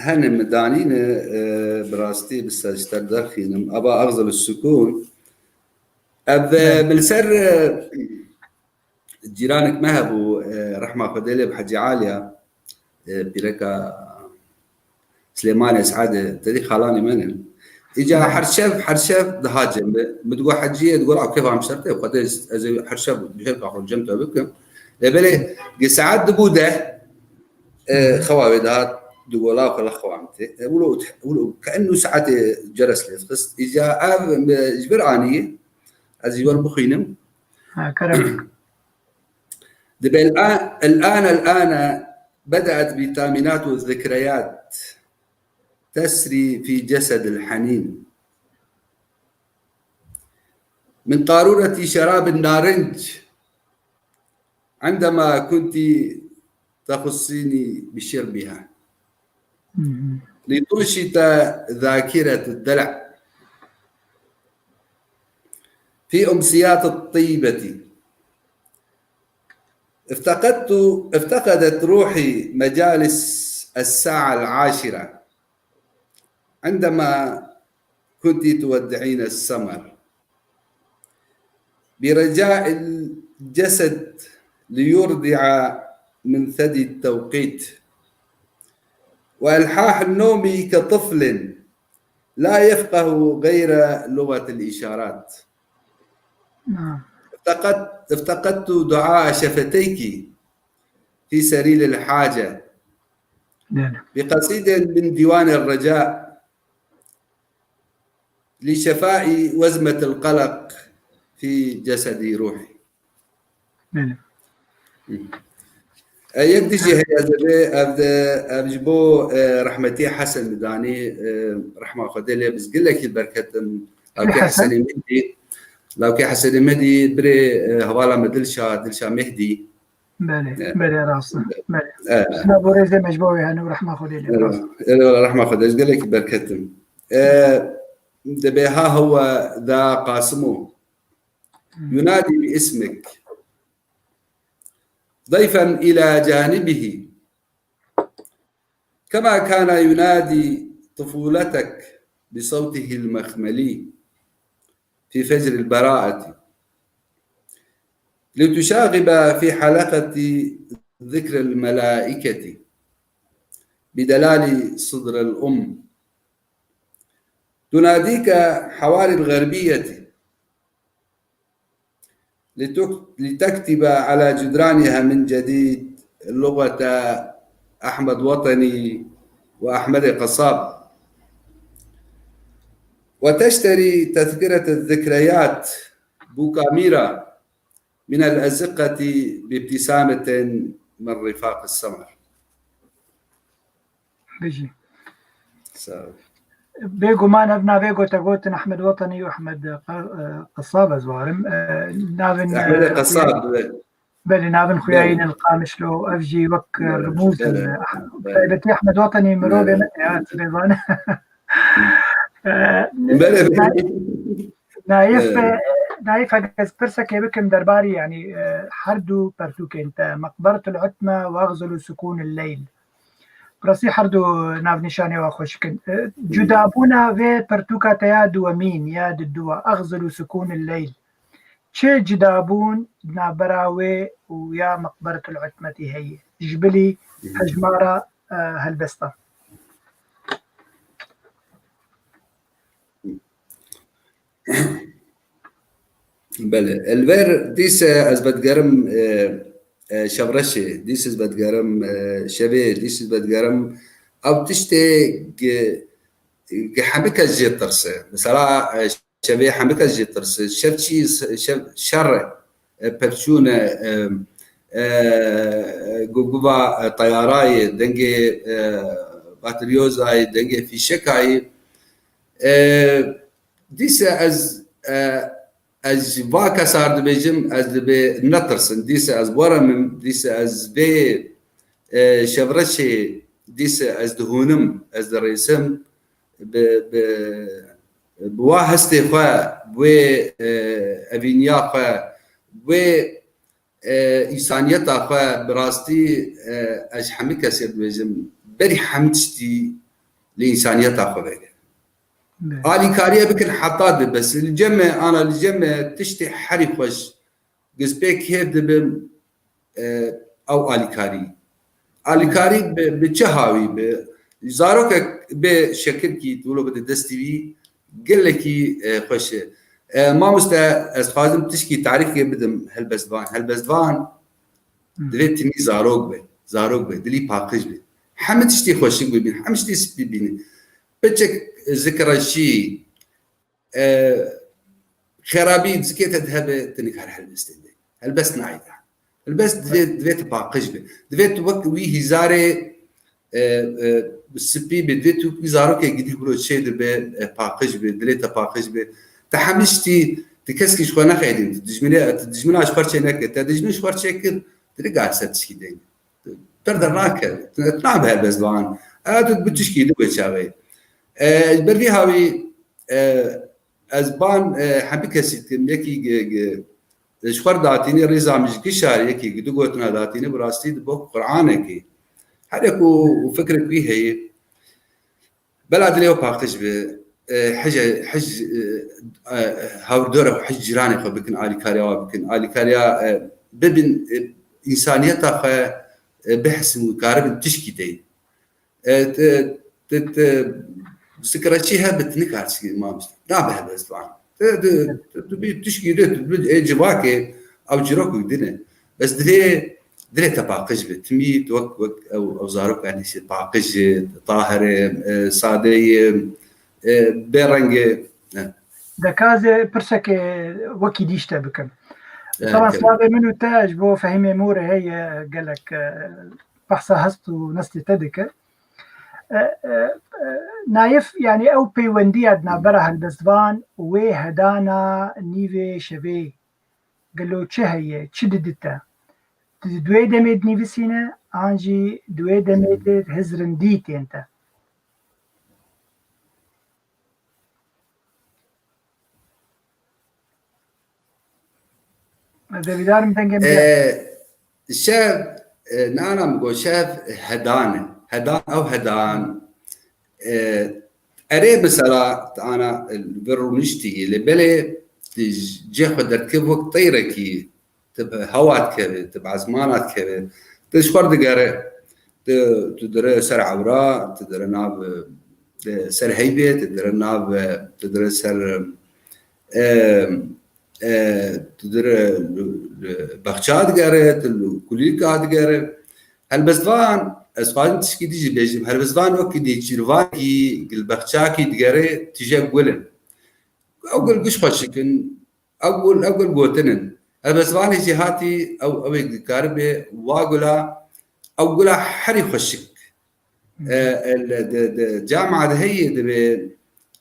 hene min danîne, e, bi rastî bi ser ji te derxînim. Ava axzil û sukûn. Ev, e, min li ser, e, cîranek me hebû, e, rehma Xwedê lê bi Hecî Aliya, e, pîreka Silêmanê Es'edê, tedî xalanê me ne. Îca her şev, her şev dihat cem min. Min digot Heciyê, digot, "Lawkê va em şertê, Xwedê ez ê her şev bi şerka xwe cem te bikim." Lê belê, gi saet dibû deh, e, xewa wê dihat, digot, "Lawkê li xewa min tê." E, wilo, wilo, keennu saetê ceres lê dixist. Îca ev, e, ji vir anî, ez ji wir bixwînim. Ha, kerem. Dibe الآن، الآن، الآن بدأت بثامنات الذكريات تسري في جسد الحنين. من قارورة شراب النارنج عندما كنت تخصيني بشربها. لتنشط ذاكرة الدلع في أمسيات الطيبة. افتقدت، افتقدت روحي مجالس الساعة العاشرة عندما كنت تودعين السمر برجاء الجسد ليرضع من ثدي التوقيت، وألحاح النوم كطفل لا يفقه غير لغة الإشارات. نعم. افتقدت، افتقدت دعاء شفتيك في سرير الحاجة. نعم. بقصيد من ديوان الرجاء لشفاء وزمة القلق في جسد روحي. Belê. E, yek dijî heye ez ê, ev de, ev ji bo, e, rehmetî Hesen Midanî, e, rehma Xwedê lê biz gelekî berketim. Lawkê Hesen? Hesenê Medî, lawkê Hesenê Medî, birê, e, hevala me Dilşa, Dilşa Mehdî. Belê, e, belê, rast e. Belê. E. Sila bo rêzê me ji bo wê hene û rehma Xwedê lê, rast. E, e, rehma Xwedê, ez gelekî berketim. E, dibê ha hewa da Qasimo. ينادي باسمك ضيفا إلى جانبه كما كان ينادي طفولتك بصوته المخملي في فجر البراءة لتشاغب في حلقة ذكر الملائكة بدلال صدر الأم. تناديك حواري الغربية لتك-، لتكتب على جدرانها من جديد لغة أحمد وطني وأحمد قصاب، وتشتري تذكرة الذكريات بوكاميرا من الأزقة بابتسامة من رفاق السمر. Bijî. Sağ ol. Bêguman ev navê gote gotin Ehmed Wetanî û Ehmed Qa-, e, Qesab ez warim. E, navên, Ehmed e, Qesab, evet. Belê, navên xuyayî ne li Qamişlo, ev jî wek, e, rimûz in. Belê, belê. Taybetî Ehmed Wetanî mirovê me ya, sibê zane. E, Belê, belê. Nayef, e, Nayef, eger ez pirsekê bikim derbarî, yanî, e, her du pertûkên te, Meqberetul Utme û Axzil û Sukûn el Leyl. Bi rastî her du navnîşanê wa xweşik in. E, cudabûna vê pertûka te ya duwemîn ya di duwa, Axzil û Sukûn el Leyl, çi cudabûn di navbera wê û ya Meqberetul Utmetî heye? Ji bilî hejmara, e, helbestan. Belê. Li vir dîse ez vedigerim, e, e, şevreşê, dîse ez vedigerim, e, şevê, dîse ez vedigerim. Ew tiştê gi, gi hemî kes jê tirse. Mesela, e, şevê hemî kes jê tirse. Şev çi, şev şer e, e, pevçûn e, e, e, guguva, e, teyarayê, dengê, e, bateryozayê, dengê fîşekayê. E, dîse ez, e, ez ji va kesa dibêjim, ez dibê netirsin. Dîse ez weremim, dîse ez vê, e, şevreşê, dîse ez dihûnim, ez dirêsim, bi, bi, bi wa hestê xwe, bi wê, e, evîniya xwe, bi wê e, însaniyeta xwe bi rastî, e, ez ji hemî kesê dibêjim, berî hemî tiştî li însaniyeta xwe vege. Belê. Alîkariyê bikin heta di bes. Li cem me, ana li cem me tiştê herî xweş. Gispê kêf dibim, e, ew alîkarî. Alîkarî bi, bi çi hawî bi? Zarokek bê şekirkî wilo bide destî wî gelekî, e, xweş e. E, mamoste, ez dixwazim tişkî tarîfê bidim helbestvan. Helbestvan Hı. divê tinî zarok be. Zarok be. Dilî paqij be. Hemî tiştî xweşik bibîn. Hemî tiştî spî bîne. Piçek zikreşî, e, xerabî zikê te hebe, tu nikare helbestê de. Helbest nayê de. Helbest divê, divê tu paqij be. Divê tu wek wî hîzarê, e, e, spî be. Divê tu wek wî zarokê gidî biro çê dibe, e, paqij be. Dilê te paqij be. Te hemî tiştî, tu keskî ji xwe nexeydîn. Tu dijminê, tu dijmina ji xwe çê neke. Te dijmin ji xwe çê kir, tu nikare ser tişkî deyne. Pir dernakeve. Tu nabe helbestvan. Ew tu bi tişkî dibe çaxê. E, ji ber vî hawî, e, ez ban, e, hemî kesî dikim, yekî gi-, gi-, ji xwe datînê rêza min ji gişarî yekî gi du gotina datînê bi rastî di bo Qur'anekê. Her yek û, û fikrek wî heye. Bela dilê we paqij be. E, hije, hij, e, e, hawrdora xwe, hij cîranê xwe bikin, alîkariya we bikin. Alîkariya, e, bibin, e, însaniyeta xwe, e, bihesin û karibin tişkî deyin. E, te, te, te, sikreçî hebe tu nikar çi mamoste. Nabe helbestvan. Te, te, te, tu bî tişkî de, tu bî ê civakê, ew cîrok û din e. Bes divê, dilê te paqij be. Timî wek, wek ew, ew zarok, yanî, şey, paqij e, tahir e, e, sade ye, e, bêreng e. E. Deka ez ê pirsekê wekî dî ji te bikim. E, Taban tabii. Slavê min û te ji bo Fehîmê Morê heye gelek, e, behsa hest û nestê te dike. E, e, e, Nayef, yanî ew peywendiya di navbera helbestvan û wê hedana nîvê şevê gelo çi heye, çi didite? Di wê demê dinivîsîne, an jî di wê demê de hizrindî tên te? Ez devîdar im dengê min. E, şev, e, nana min got, şev hedan e. Hedan, ew hedan. E, erê mesela, ana, e, vir rûniştî, lê belê tu cê xwe derdikeve wek teyrekî, tu bi hewa dikeve, tu bi ezmana dikeve, tu ji xwe digere, tu, tu dire ser ewra, tu dire nav, e, ser heyvê, tu dire nav, e, tu dire ser, e, e, tu dire li, li bexça digere, tu li kulîlka digere. Helbestvan, ez xwazim tişkî dî jî bêjim, helbestvan wekî nêçîrvanekî, gilbexçakî digere, tije gul in. Ew gul giş xweşik in, ew gul, ew gul gotin in. Helbestvanê jî hatî, ew, ew ê dikaribe wa gula, ew gula herî xweşik. E, el, de, de, cama de heye dibe,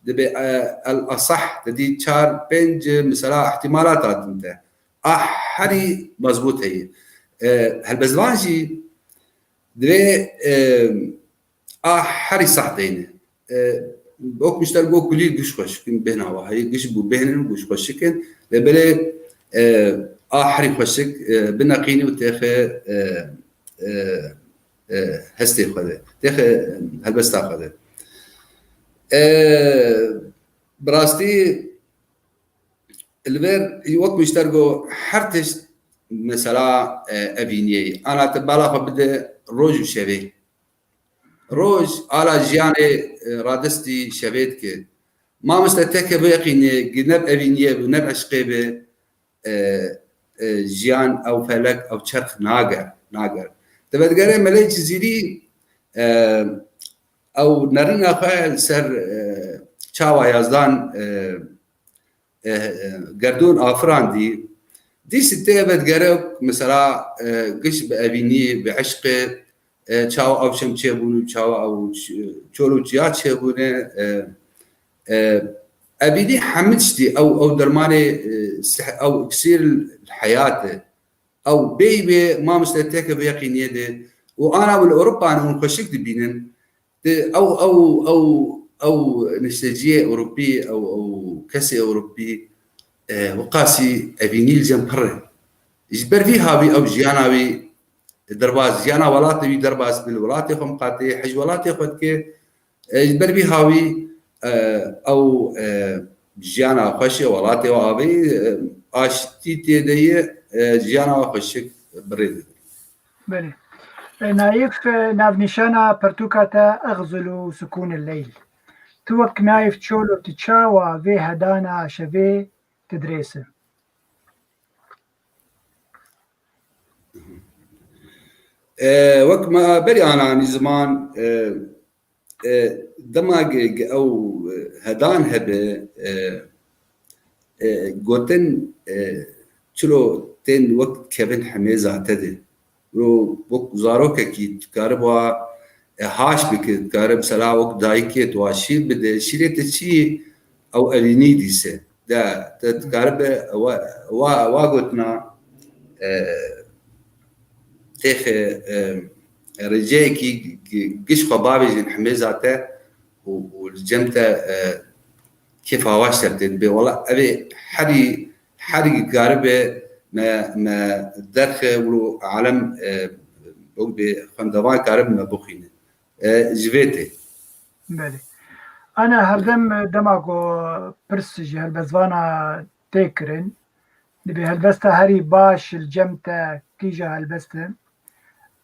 dibe, e, el asah, te dî çar, pênc, mesela, ihtimalat hatin te. A herî mezbût heye. E, helbestvan jî divê, e, a herî sah deyne. E, wek mişter got kulî giş xweşik in, bêhna wa heye, giş bû bêhnin, giş xweşik in. Lê belê, e, a herî xweşik, e, bineqînî û têxe, e, e, e, hestê xwe de. Têxe helbesta xwe de. E, bi rastî li vir wek min ji te re got, her tişt mesela, e, evîniyê. Ana tu bala xwe bide roj û şevê. Roj ala jiyanê, e, radestî şevê dike. Mamoste teke biqîne, gi ne bi evîniyê bi, ne bi eşqê bi, e, e, jiyan, ew felek, ew çerx nager, nager. Te vedigere Melê Cizîrî, e, ew nerîna xwe li ser, e, çawa yazdan, e, e, e, gerdûn afirandî. Dîsî tê vedigere, mesela, e, giş bi evînî, bi eşqê, e, çawa ew çem çêbûn û çawa ew ç-, çol û çiya çêbûne, e, e, evînî hemî tiştî, ew, ew dermanê, e, sih-, ew iksîr heyat e. Ew bêyî bê mamoste teke bi yeqîniyê de û ana wil Ewropa ne hûn xweşik dibînin. Di ew, ew, ew, ew nişteciyê Ewropî, ew, ew kesê Ewropî, e, wiqasî evînî li cem pir e. Ji ber vî havî ew jiyana wî derbas, jiyana welatê wî derbas bi li welatê xwe miqatê, hej welatê xwe dike. E, ji ber vî havî, e, ew, e, jiyana xweş ê welatê we avê, e, aştî tê de ye, e, jiyana we xweşik bi rê dibin. Belê. E, Nayef, e, navnîşana pirtûka te Exzul û Sukûn el Leyl. Tu wek Nayef Çolo tu çawa vê hedana şevê didirêse? E, wek me berî ana anî ziman, e, e, dema ge-, ge-, ew, e, hedan hebe, e, e, gotin, e, çilo tên wek kevin hemêza te de. Wilo wek zarokekî dikariba, e, haş bike, dikare mesela wek dayikê tu wa şîr bide, şîrê te çi ew evînî dîse. De, te dikaribe wa, wa, wa gotina, e, têxe, e, rêceyekî gi-, giş xwe bavêjin hemêza te û, û li cem te, e, kêfa waş ser tê dibe. Wela ev ê herî, herî karibe me, me derxe wilo alem, e, wek bê xwendevan karibe me bixwîne. E, ji vê tê. Belê. Ana herdem dema ku pirs ji helbestvana tê kirin, dibê helbesta herî baş li cem te kîja helbest e?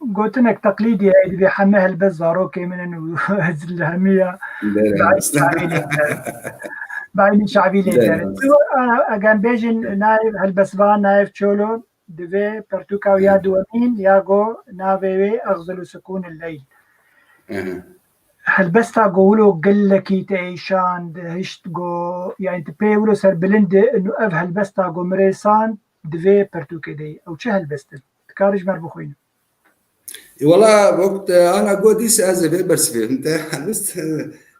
Gotinek teqlîdî heye, dibê heme helbest zarokê min in û ez li hemiya Belê, bi eynî rast. çavî lê derim. Bi eynî çavî lê Belê, derim. rast. Tu, a, eger bêjin Belê. Nayef helbestvan, Nayef Çolo, divê pertûka wî ya Belê. Duwemîn ya go navê wê Exzul û Sukûn el Leyl. Ehe. Helbesta go wilo gelekî te êşand, hişt go, yani tu pê wilo serbilind û ev helbesta go mirêsand, divê pertûkê de ye. Ew çi helbest in? Dikarî ji me re bixwîne. E, wela, wek te ana got dîsa ez ê vê bersivê min te helbest,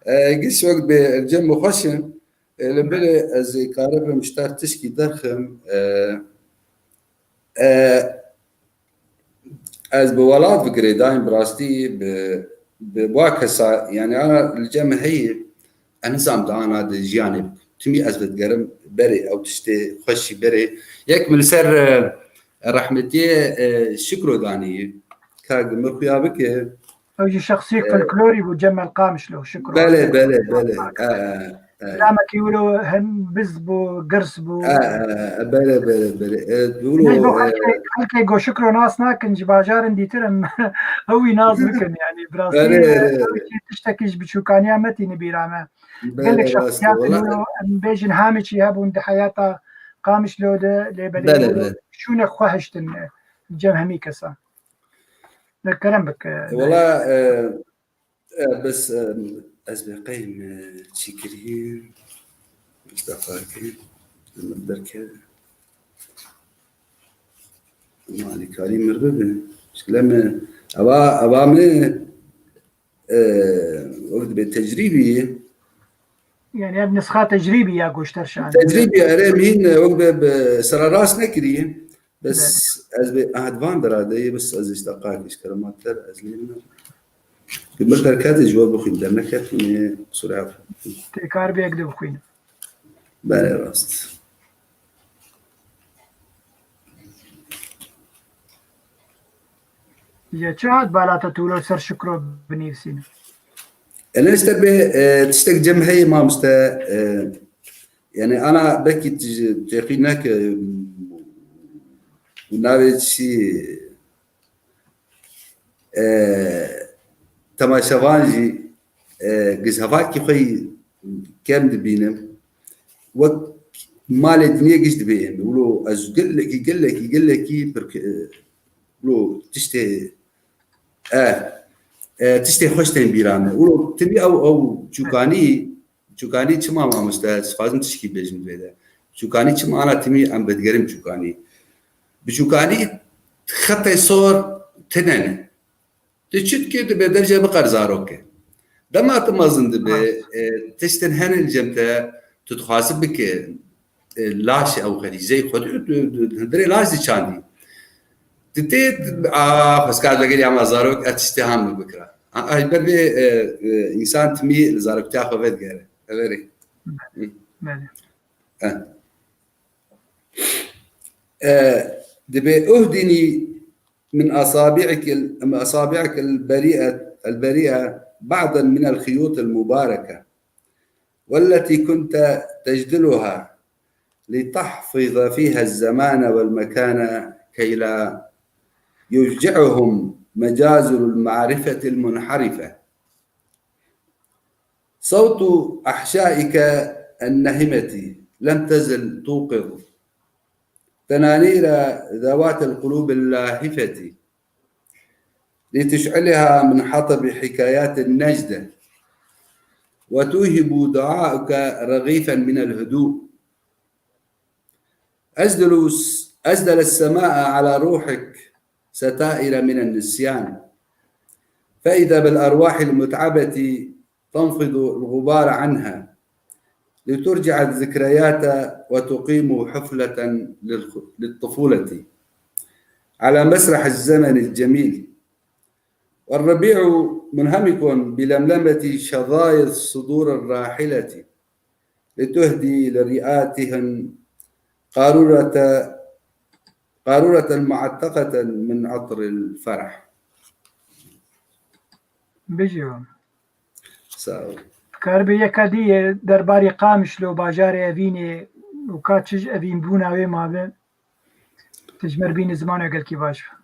e, giş wek bê cem xweş in. E, li belê ez ê karibim ji te tişkî derxim. E, e, ez bi welat bi girêdayîm, bi rastî bi, bi wa kesa, yani ana li cem heyî, ez nizam di ana di jiyanê bikim. Timî ez vedigerim berê, ew tiştê xweşî berê. Yek min li ser, e, rehmetiyê, e, Şikro danî, ka min xuya bike. Ew jî şexsî E, folklorî bû, Cemel Qamişlo, Şikro. Belê, belê, belê. E, e, e. Kilamekî wilo hem biz bû, girs bû. E, e, e, belê, belê, belê. E, wilo, Ney bo e, xelkê, xelkê go Şikro nas nakin, ji bajarin dîtir em ew wî nas bikin, yani, bi rastî, Belê, e, belê. Ew jî tiştekî ji biçûkaniya me tîni bîra me. Belê, Gelek rast e, şexsiyatin wela. Wilo, em bêjin hamiçî hebûn di heyata Qamişlo de, lê belê Belê, wilo belê. Şûnek xwe hiştin, e, cem hemî kesa. Kerem bike. Wela, e, e, bes, e, ez bê qey me çî kiriye. Mustafa kê. Min derkeve. Ama alîkarî mir bibe. Şikle me, eva, eva me, e, wek dibe tecrîbî. Yani ev nisxa tecrîbî ya goşter şan. Tecrîbî, erê mîn, e, wek be, be sera rast nekiriye. Bes Belê. Ez bê, aha, di van dera de ye, bes ez işte qakî ji kerema te re, ez lê min. Bi mir derkete ji we bixwîn, derneketîne, qisûrê af. Tê kar bê yek de bixwîne. Belê, rast. Ya çi hat bala te tu wilo ser Şikro binivîsîne? Ene işte bê, e, tiştek cem heye mamoste, e, yani ana belkî têqî neke, û navê çi, e, temaşevan jî, e, giş hevakî xwe yî kem dibînim. Wek malê dinê giş dibê em. Wilo ez gelekî, gelekî, gelekî pir, e, wilo tiştê, e, e, tiştê xweş tên bîra me. Wilo timî ew, ew çûkanî, çûkanî çima mamoste, ez dixwazim tişkî bêjim vê de. Çûkanî çima ana timî em vedigerin çûkanî. Bi çûkanî xetê sor tine ne. Tu çi dikî, tu bê derce biqer zarokê. Dema tu mezin dibe, Ha. e, tiştin hene li cem te, tu dixwazî bike, e, laş ew xerîzey xwe tu, tu, tu, hundirê laş dî çandî. Tu tê, a, xwezkar vegeriya me zarok, e, tiştê han min bikira. A, a, ji ber vê, e, e, însan timî li zaroktiya xwe vedigere. Everê. Belê. E. E, دبي اهدني من أصابعك ال-، من أصابعك البريئة، البريئة بعضا من الخيوط المباركة، والتي كنت تجدلها لتحفظ فيها الزمان والمكان كي لا يوجعهم مجازر المعرفة المنحرفة. صوت أحشائك النهمة لم تزل توقظ تنانير ذوات القلوب اللاهفة لتشعلها من حطب حكايات النجدة، وتوهب دعاؤك رغيفا من الهدوء. أزدل، أزدل السماء على روحك ستائر من النسيان، فإذا بالأرواح المتعبة تنفض الغبار عنها لترجع الذكريات وتقيم حفلة للخ-، للطفولة على مسرح الزمن الجميل. والربيع منهمك بلملمة شظايا الصدور الراحلة لتهدي لرئاتهم قارورة، قارورة معتقة من عطر الفرح. Bijî. Sağ ol. Karibê yeka dî ye derbarê Qamişlo bajarê Evînê û ka çi ji evînbûna wê mabe? Te ji me re bîne zimanê gelkî baş be.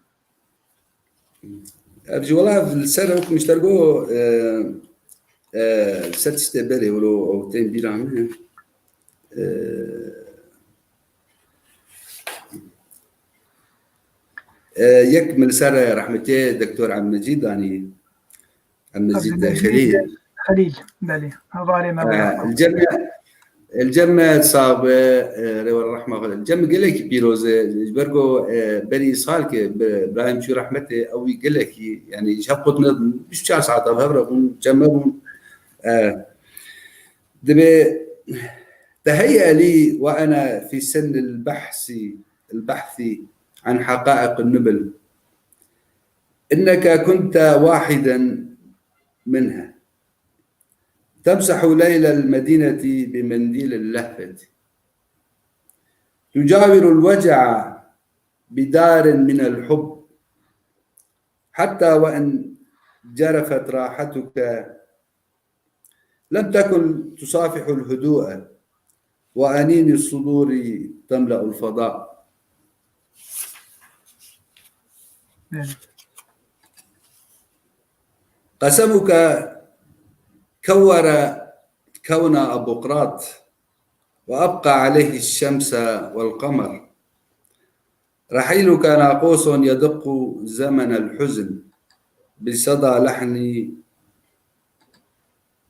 Ev jî wela li ser wek min ji te re got, e, e, li ser tiştê berê wilo ew tên bîra min. E, e, yek min li ser rehmetê Doktor Ebdulmecîd danî. Ebdulmecîd Xelîl. Xelîl, belê. Hevalê me. E, li cem me, li cem me sabe, e, rêwe rehma xwe. Li cem me gelekî pîroz e. Ji ber ku, e, berî salkê bi Ibrahîm çû rehmetê, ew wî gelekî, yanî ji hev qut ne, bîst û çar saeta bi hev re bûn, cem me bûn. E, dibê تهيأ لي وأنا في سن البحث، البحث عن حقائق النبل، إنك كنت واحدا منها، تمسح ليل المدينة بمنديل اللهفة، تجاور الوجع بدار من الحب، حتى وإن جرفت راحتك لم تكن تصافح الهدوء، وأنين الصدور تملأ الفضاء. قسمك كور كون أبقراط، وأبقى عليه الشمس والقمر. رحيلك ناقوس يدق زمن الحزن بصدى لحن،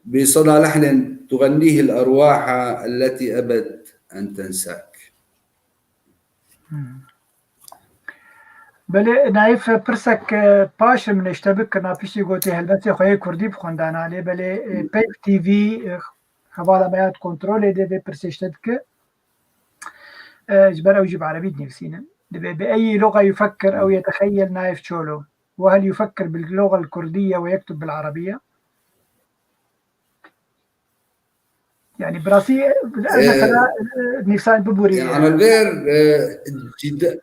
بصدى لحن تغنيه الأرواح التي أبت أن تنساك. Belê, Naîf, pirsek, e, paş min ji te bikirina, piştî gotê helbestê xwe yê kurdî bi xwendana lê, belê, e, Peyv T V, e, hevala me ya di kontrolê de vê pirsê ji te dike. E, ji ber ew jî bi erebî dinivîsîne. Dibê, بأي لغة يفكر أو يتخيل نايف تشولو؟ وهل يفكر باللغة الكردية ويكتب بالعربية؟ Yani bi rastî, e, mesela, e, nivîsan biborî, yani, e, Enver, e, ciddi.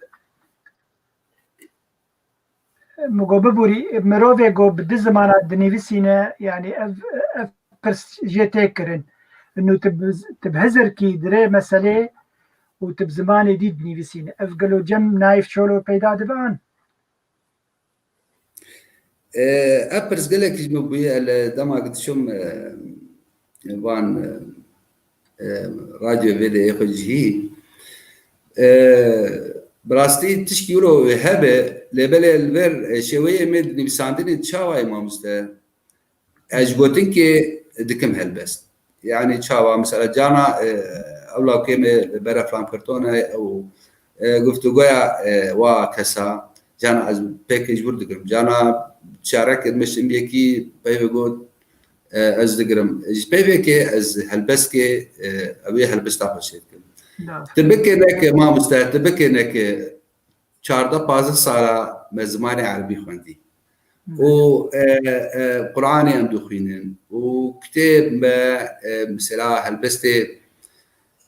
Min got biborî, mirovê ku bi du zimana dinivîsîne, yani ev, ev pirs jê tê kirin. Inu tu bi, tu bi hizirkî dirê meselê û tu bi zimanê dî dinivîsîne. Ev gelo cem Naîf Çolo peyda dibe an? E, ev pirs gelek ji min bûye, li dema ku dişom, e, van, e, e, radyo vê de yê xwe cihî. E, bi rastî tişkî wilo hebe, lê belê li ber, e, şêweyê me di nivîsandinê çawa ye mamoste? Ez ji gotinkê dikim helbest. Yani çawa, mesela, cana, e, ew lawkê me li ber eflam kirtone û, e, guftûgoya, e, wa kesa, cana ez pêk ji wir digirim. Cana çarek me şim yekî peyvê got, e, ez digirim. Ji peyvekê ez helbestkê, e, ew ê helbesta xwe çê dikim. Da. Tu bikê neke mamoste, tu bikê neke çardeh pazdeh sala me zimanê erebî xwendî. Hı. Û, e, e, Quranê em dixwînin. Û kitêb me, e, mesela helbestê,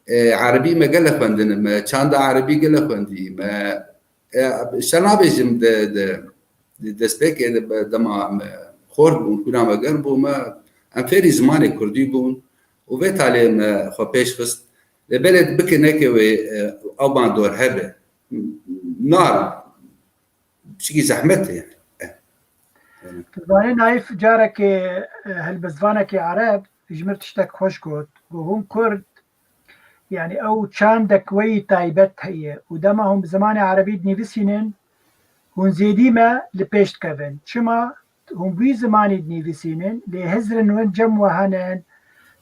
e, erebî me gele xwendin, me çanda erebî gele xwendî, me e, şer nabêjim de, de, de destpêkê de be-, dema me xort bûn, kûna me germ bû, me em fêrî zimanê kurdî bûn û vê talê me xwe pêş xist. Lê belê bike neke wê, e, ew bandor hebe. Nar, pişikî zehmet e. Eh. Tu zanî Naîf, carekê, e, helbestvanekî Ereb ji mir tiştek xweş got. Got, hûn Kurd, yanî ew çandek we yî taybet heye û dema hûn bi zimanê Erebî dinivîsînin, hûn zêdî me li pêş dikevin. Çima? Hûn bi wî zimanî dinivîsînin, lê hizrin win cem we henin,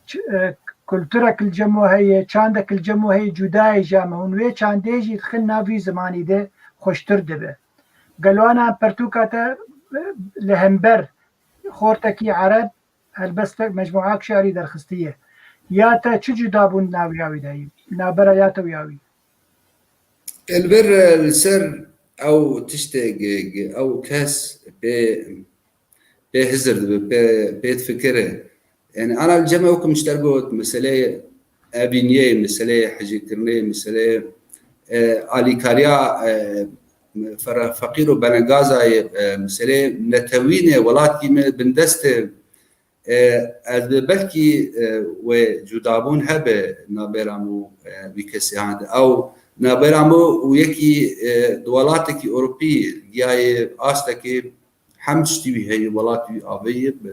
ç-, e, kulturek li cem we heye, çandek li cem we heye, cuda ye ji me. Hûn wê çandê jî dixin nav wî zimanî de xweştir dibe. Gelo ana pertûka te, e, li hember xortekî Ereb helbestek, mecmuak şi'rî derxistiye. Ya te çi cuda bûn navriya wî de yî? Navbera ya te û ya wî? Elver, e, li ser ew tiştê ge-, ge-, ew kes pê, pê hizir dibe, pê, pê difikire. Yani ana li cem ew ku min ji te re got, meseleyê evîniyê, meseleyê hicîkirinê, meseleyê, e, alîkariya, e, fere-, feqîr û belengazayê, e, meseleyê netewînê welatî me bindest e. E, ez bi belkî, e, wê cudabûn hebe nabêra min û, e, wî kesê hande. Ew nabêra min û yekî, e, di welatekî Ewropî, giyayê astekê hem tiştî wî heye, welatî wî avê ye, bi,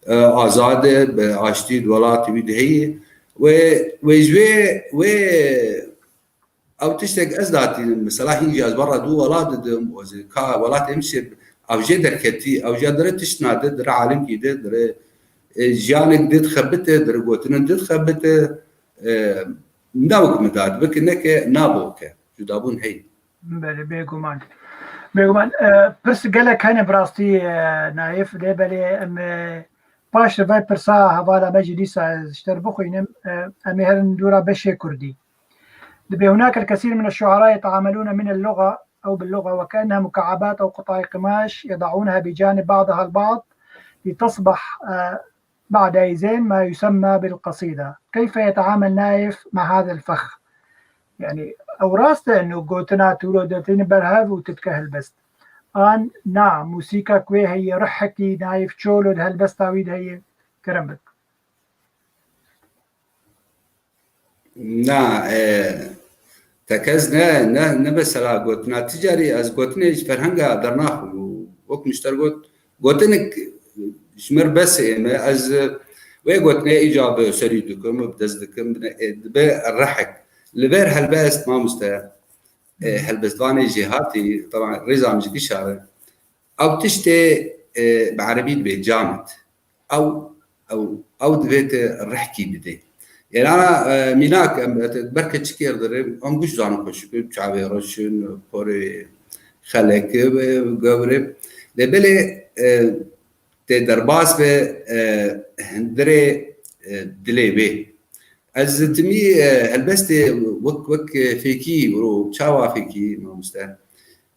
e, azad e, bi aştî di welatî wî de heye. Wê, wê ji wê, wê ew tiştek ez datînim. Mesela hîn jî ez berra dû welat didim, û ez ka welatê min şê, ew jê derketî, ew jê dire tişt nade, dire alimkî de, dire, e, jiyanek de dixebite, dire gotinin de dixebite, e, ne wek min da, dibike neke, nabo ke. Cudabûn heye. Belê, bêguman. Bêguman, e, pirs gelek hene bi rastî, e, Naîf, lê belê em, e, paş li vê pirsa hevala me jî dîsa ji te re bixwînim, e, em ê herin dûra beşê kurdî. دبي هناك الكثير من الشعراء يتعاملون من اللغة أو باللغة وكأنها مكعبات أو قطع قماش يضعونها بجانب بعضها البعض لتصبح، آه، بعد أيزين ما يسمى بالقصيدة. كيف يتعامل نايف مع هذا الفخ؟ Yani, ew rast e, û gotina tûro dertîne berhev û tu dike helbest. An na, mûsîka ku wê heye, rihekî Naîf Çolo di helbesta wî de heye, kerem bik. Na, e, tekez ne, ne, ne mesela gotina. Ti carî ez gotinê ji ferhenga dernaxim û wek min ji te re got, gotinek ji mir bes ê me, ez, e, wê gotinê îca bi serî dikim, bi dest dikim, bi ne-, e, dibe rehek. Li ber helbest, mamoste, e, helbestvanê jêhatî, teban rêza min ji kişar e. Ew tiştê, e, bi erebî dibe camit. Ew, ew, ew divê te rehkî bidê. Yanî ana, e, mînak, em, e, te ber keçikê re dirim, em guş zanin xweşik, çavê reşin, porê xelek, e, gewr e. Lê belê, e, tê derbas be, e, hundirê, e, dilê wê. Ez timî, e, helbestê wek, wek, e, fêkî, wiro çawa fêkî, mamoste?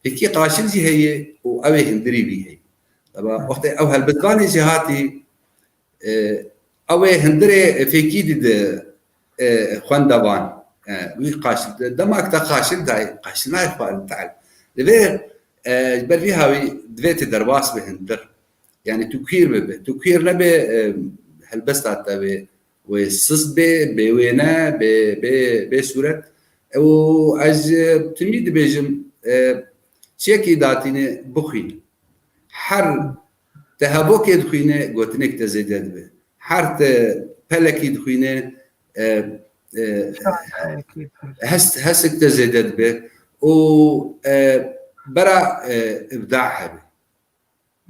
Fêkî qaşil jî heye û ew ê hundirî wî heye. Dema wextê ew helbestvanê jêhatî, e, ew ê hundirê fêkî dide, e, xwendevan. E, wî qaşil, demek te qaşil dayê, qaşil nayê xwarin te'el. Divê, e, ji ber vî hawî divê te derbas be hundir. Yani tu queer bibe. Tu queer nebe, e, helbesta te wê, wê sist bê, bê wêne, bê, bê, bê sûret. Û ez, e, timî dibêjim, e, çiyekî datîne bixwîn. Her te hevokê dixwîne, gotinek te zêde dibe. Her te pelekî dixwîne, e, e, hest, hesek te zêde dibe. Û, e, bera, e, îbda hebe.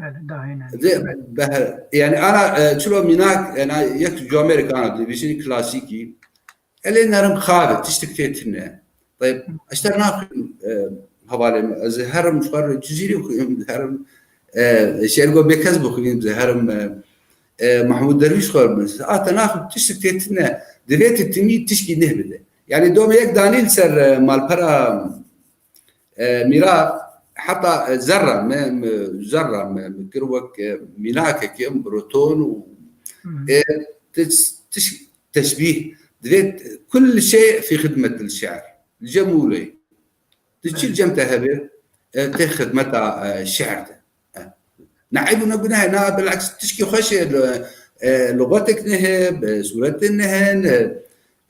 Belê, dahîne. Di, beher, yani ana, e, çilo mînak, yani yek camêrek ana dibêjin klasîkî. Elê nerim xav e, tiştik tê tune. Tayeb, ez ji te re naxwînim, e, hevalê min. Ez herim ji xwe re Cizîrê xwînim, herim, e, şêrgo bêkes bixwînim, herim, e, e, Mahmûd Derwîş xwe re. A te naxwînim, tiştik tê tune. Divê tu timî tişkî neh bide. Yani domê yek danî li ser, e, malpera E, mîra heta, e, zerra me, me, zerra me, me kir wek, e, mînakekê, em broton û, Hı hı. e, tiş-, tiş-, teşbîh. Divê kul şey fî xidmet il şi'r. Li cem wilo ye. Çi li cem te hebe, e, tê xidmeta, e, şi'ir de. E, ne eyb û ne guneh e, na bil'eks tişkî xweş e, li, e, luxetek nehe, bi sûretin nehin, e,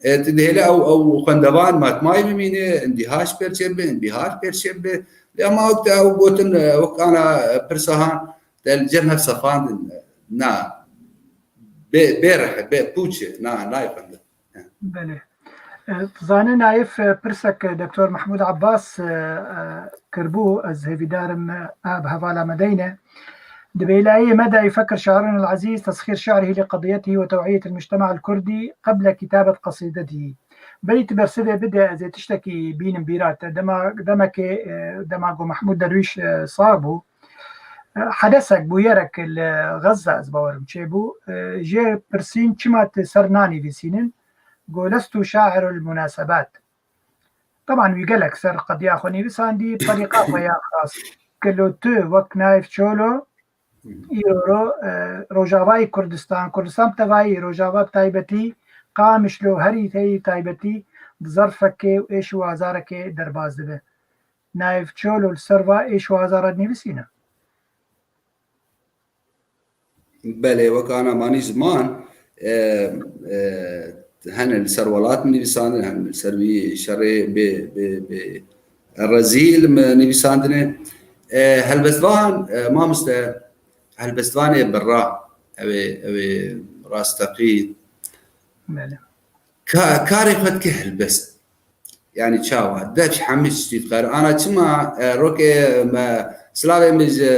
e, tu dihêle ew, ew xwendevan matmayî bimîne, îndîha ji pêr çêbibe, înbîhar pêr çêbibe. Lê ema wek te ew gotin, e, wek ana, e, pirsa han, te li cem hev sefandin, e, na, bê, bê rih, bê pûç e, na, nayê xwendin. Belê. E, dizane Naif, e, pirsek, e, Doktor Mehmûd Abbas, e, e, kiribû, ez hêvîdar im, e, bi hevala me deyne. Di bêlayê me de يفكر شاعرنا العزيز تسخير شعره لقضيته وتوعية المجتمع الكردي قبل كتابة قصيدته. Berî tu bersivê bide, ez ê tiştekî bînim bîra te. Dema, demekê, e, dema ku Mehmûd Derwîş, e, sar bû, e, hedesek, bûyerek li Xezze, ez bawerim, çêbû. E, jê pirsîn, çima tu ser nanivîsînin? Go, لست شاعر المناسبات. Teban wî gelek ser qediya xwe nivîsandî, terîqa xwe ya xas. Gelo tu wek Naif Çolo, îro ro, e, Rojavayê Kurdistan, Kurdistan bi tevayî, Rojava bi taybetî, Qamişlo herî teyî taybetî, di zerfekê û êş û azarekê derbas dibe. Naif Çolo li ser va êş û azara dinivîsîne. Belê, wek ana manî ziman, e, e, hene li ser welat nivîsandin, hene li ser vî şerê bi, bi, bi rezîl mi nivîsandine. E, helbestvan, e, mamoste, helbestvanê birra, ew ê, ew ê rasteqî. Belê. Ka-, karê xwe dike helbest. Yani çawa? Dev ji hemî tiştî dikare. Ana çima, e, rokê me, silavê min ji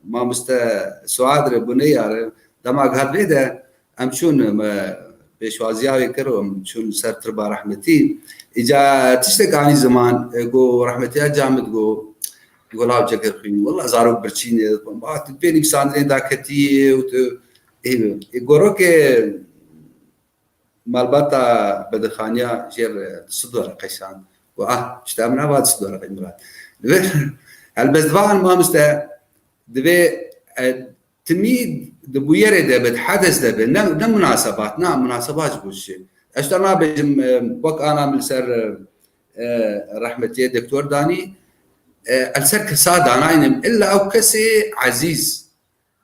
mamoste Suad re bûne yare. Dema gihat vê de, em çûn, me pêşwaziya wê kir û em çûn ser tirba rehmetî. Îca tiştek anî ziman, e, go rehmetiya camid go, go law çekir xwîn. Wela zarok birçî ne. Ba, tu pê nivîsandinê daketiyê û tu, e, e, go rokê malbata bedixaniya jê re du sed wereqe şand. Got, ah, işte em nava du sed wereqe Murat. Divê helbestvan mamoste divê, e, timî di bûyerê de be, di hedes de be. Ne, ne munasebat, na munasebat ji bo çi? Ez te nabêjim, e, wek ana min li ser, e, rehmetiyê doktor danî, e, el ser kesa danaynim. Illa ew kesê ezîz.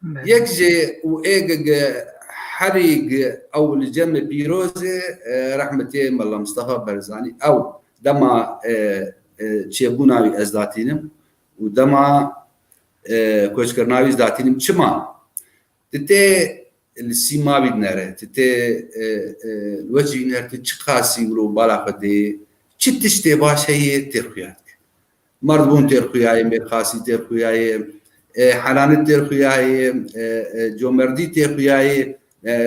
Belê. Yek jê û ê gi, gi herî gi ew li cem pîroz e, e, rehmetiyê Mela Mistefa Barzanî. Ew dema, e, e, çêbûna wî ez datînim û dema, e, koçkirina wî ez datînim. Çima? Tu tê li sîma wî dinere, tu tê, e, e, li wecî wî dinere, tu çiqasî wilo bala xwe dê, çi tiştê baş heye tê xuya dike. Merdbûn têr xuyaye, mêrxasî têr xuyaye, e, helanî têr xuyaye, e, e, comerdî têr xuyaye, e, e,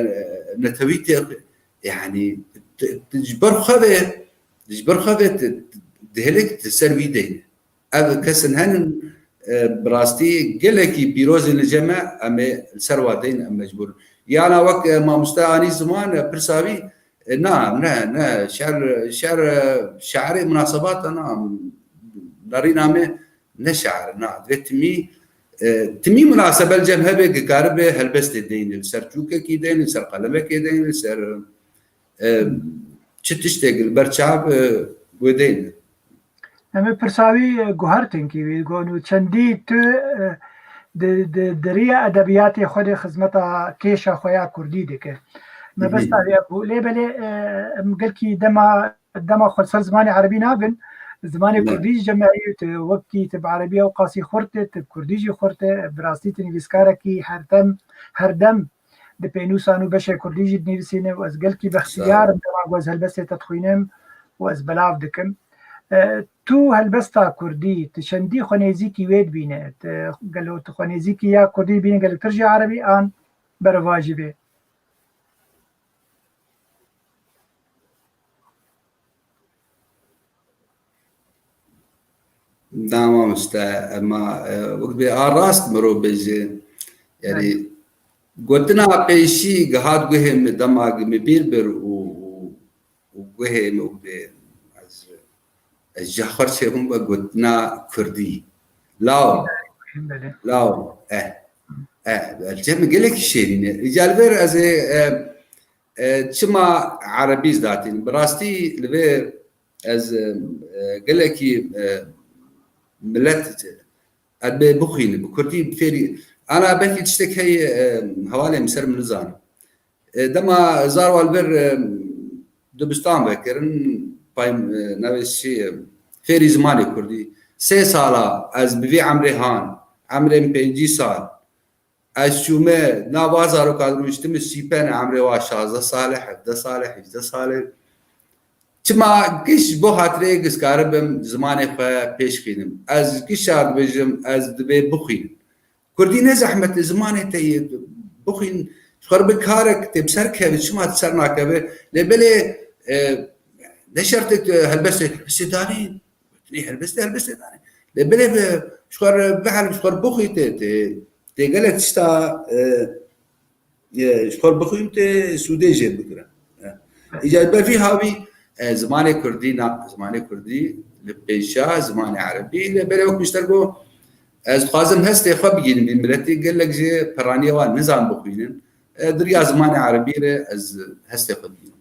netewî têr xuyaye. Yani, tu, tu ji ber xwe ve, ji ber xwe ve tu, tu, dihêlek tu ser wî deyne. Ev kesin henin, e, bi rastî gelekî pîrozên li cem me, em ê li ser wa deyn, em mecbûr in. Yana wek, e, mamoste anî ziman, e, pirsa wî, E, na, ne, ne, şer, şer, e, şe'rê munasebat e, na, nerîna me ne şe'r, na, divê timî, e, timî munasebe li cem hebe, ki karibe helbestê deyne, li ser çûkekî deyne, li ser qelemekê deyne, li ser, e, çi tiştek li ber çav, e, wê deyne. Em ê pirsa wî, e, guhertin kî wî gon û çendî tu, e, di, di, di riya edebiyatê xwe de xizmeta kêşa xwe ya kurdî dike. Mebesta wî ev bû. Lê belê, e, em gelkî dema, dema xwe ser zimanê erebî nabin, zimanê kurdî ji cem me heye, tu wekî tu bi erebî ew qasî xurt e, tu bi kurdî jî xurt e, bi rastî tu nivîskarekî herdem, herdem di pênûsan û beşê kurdî jî dinivîsîne û ez gelkî bextiyar im dema ku ez helbestê te dixwînim û ez belav dikim. E, tu helbesta kurdî, tu çendî xwe nêzîkî wê dibîne? Tu, gelo tu xwe nêzîkî ya kurdî dibîne gelektir jî erebî an berevajî bê? Dama işte, ema, e, wek bê a rast mirov bêje. Yani, gotina pêşî gihat guhê min dema min bîr bir û, û, û guhê min wek bê ez, ez ji xwe çêbûm be gotina kurdî. Law. Belê. Law. Eh. Eh. Cem gelekî şêrîn e. Îca li vê re ez ê, e, e, çima erebî ez datînim? Bi rastî li vê ez, e, e, gelekî, e, milet ez bê bixwînim, bi kurdî fêrî. Ana belkî tiştek heye, e, hevalê min ser min nizanim. E, dema zarwa li vir, e, dibistan vekirin, pay, e, navê çi, e, fêrî zimanê kurdî. Sê sala ez bi vî emrê han, emrê min pêncî sal, ez çûme nava zarokan rûniştime sîpene, emrê wa şazdeh sal e, hevdeh sal e, hêjdeh sal e. Çima giş bo hatirê giş karibim zimanê xwe pêş xînim. Ez giş şar dibêjim, ez dibê bixwînim. Kurdî ne zehmet e, zimanê te yê bixwîn, ji xwe re bi karek tê bi ser keve, çima di ser nakeve? Lê belê, e, ne şertê tu helbestê, helbestê danê, gotinê helbestê, helbestê danê. Lê belê bi, ji xwe re bihelb, ji xwe re bixwî tê, tê, tê gelek tişta, e, e, ji xwe bixwîn tê sûdê jê bigirin. E, îca ber vî havî, e, zimanê kurdî, na, zimanê kurdî li pêşa zimanê erebî, lê belê wek min ji te got, ez dixwazim hestê xwe bigînim vî miletî, gelek jê peraniya wan nizan bixwînin. E, diriya zimanê erebî re ez hestê xwe bigînim.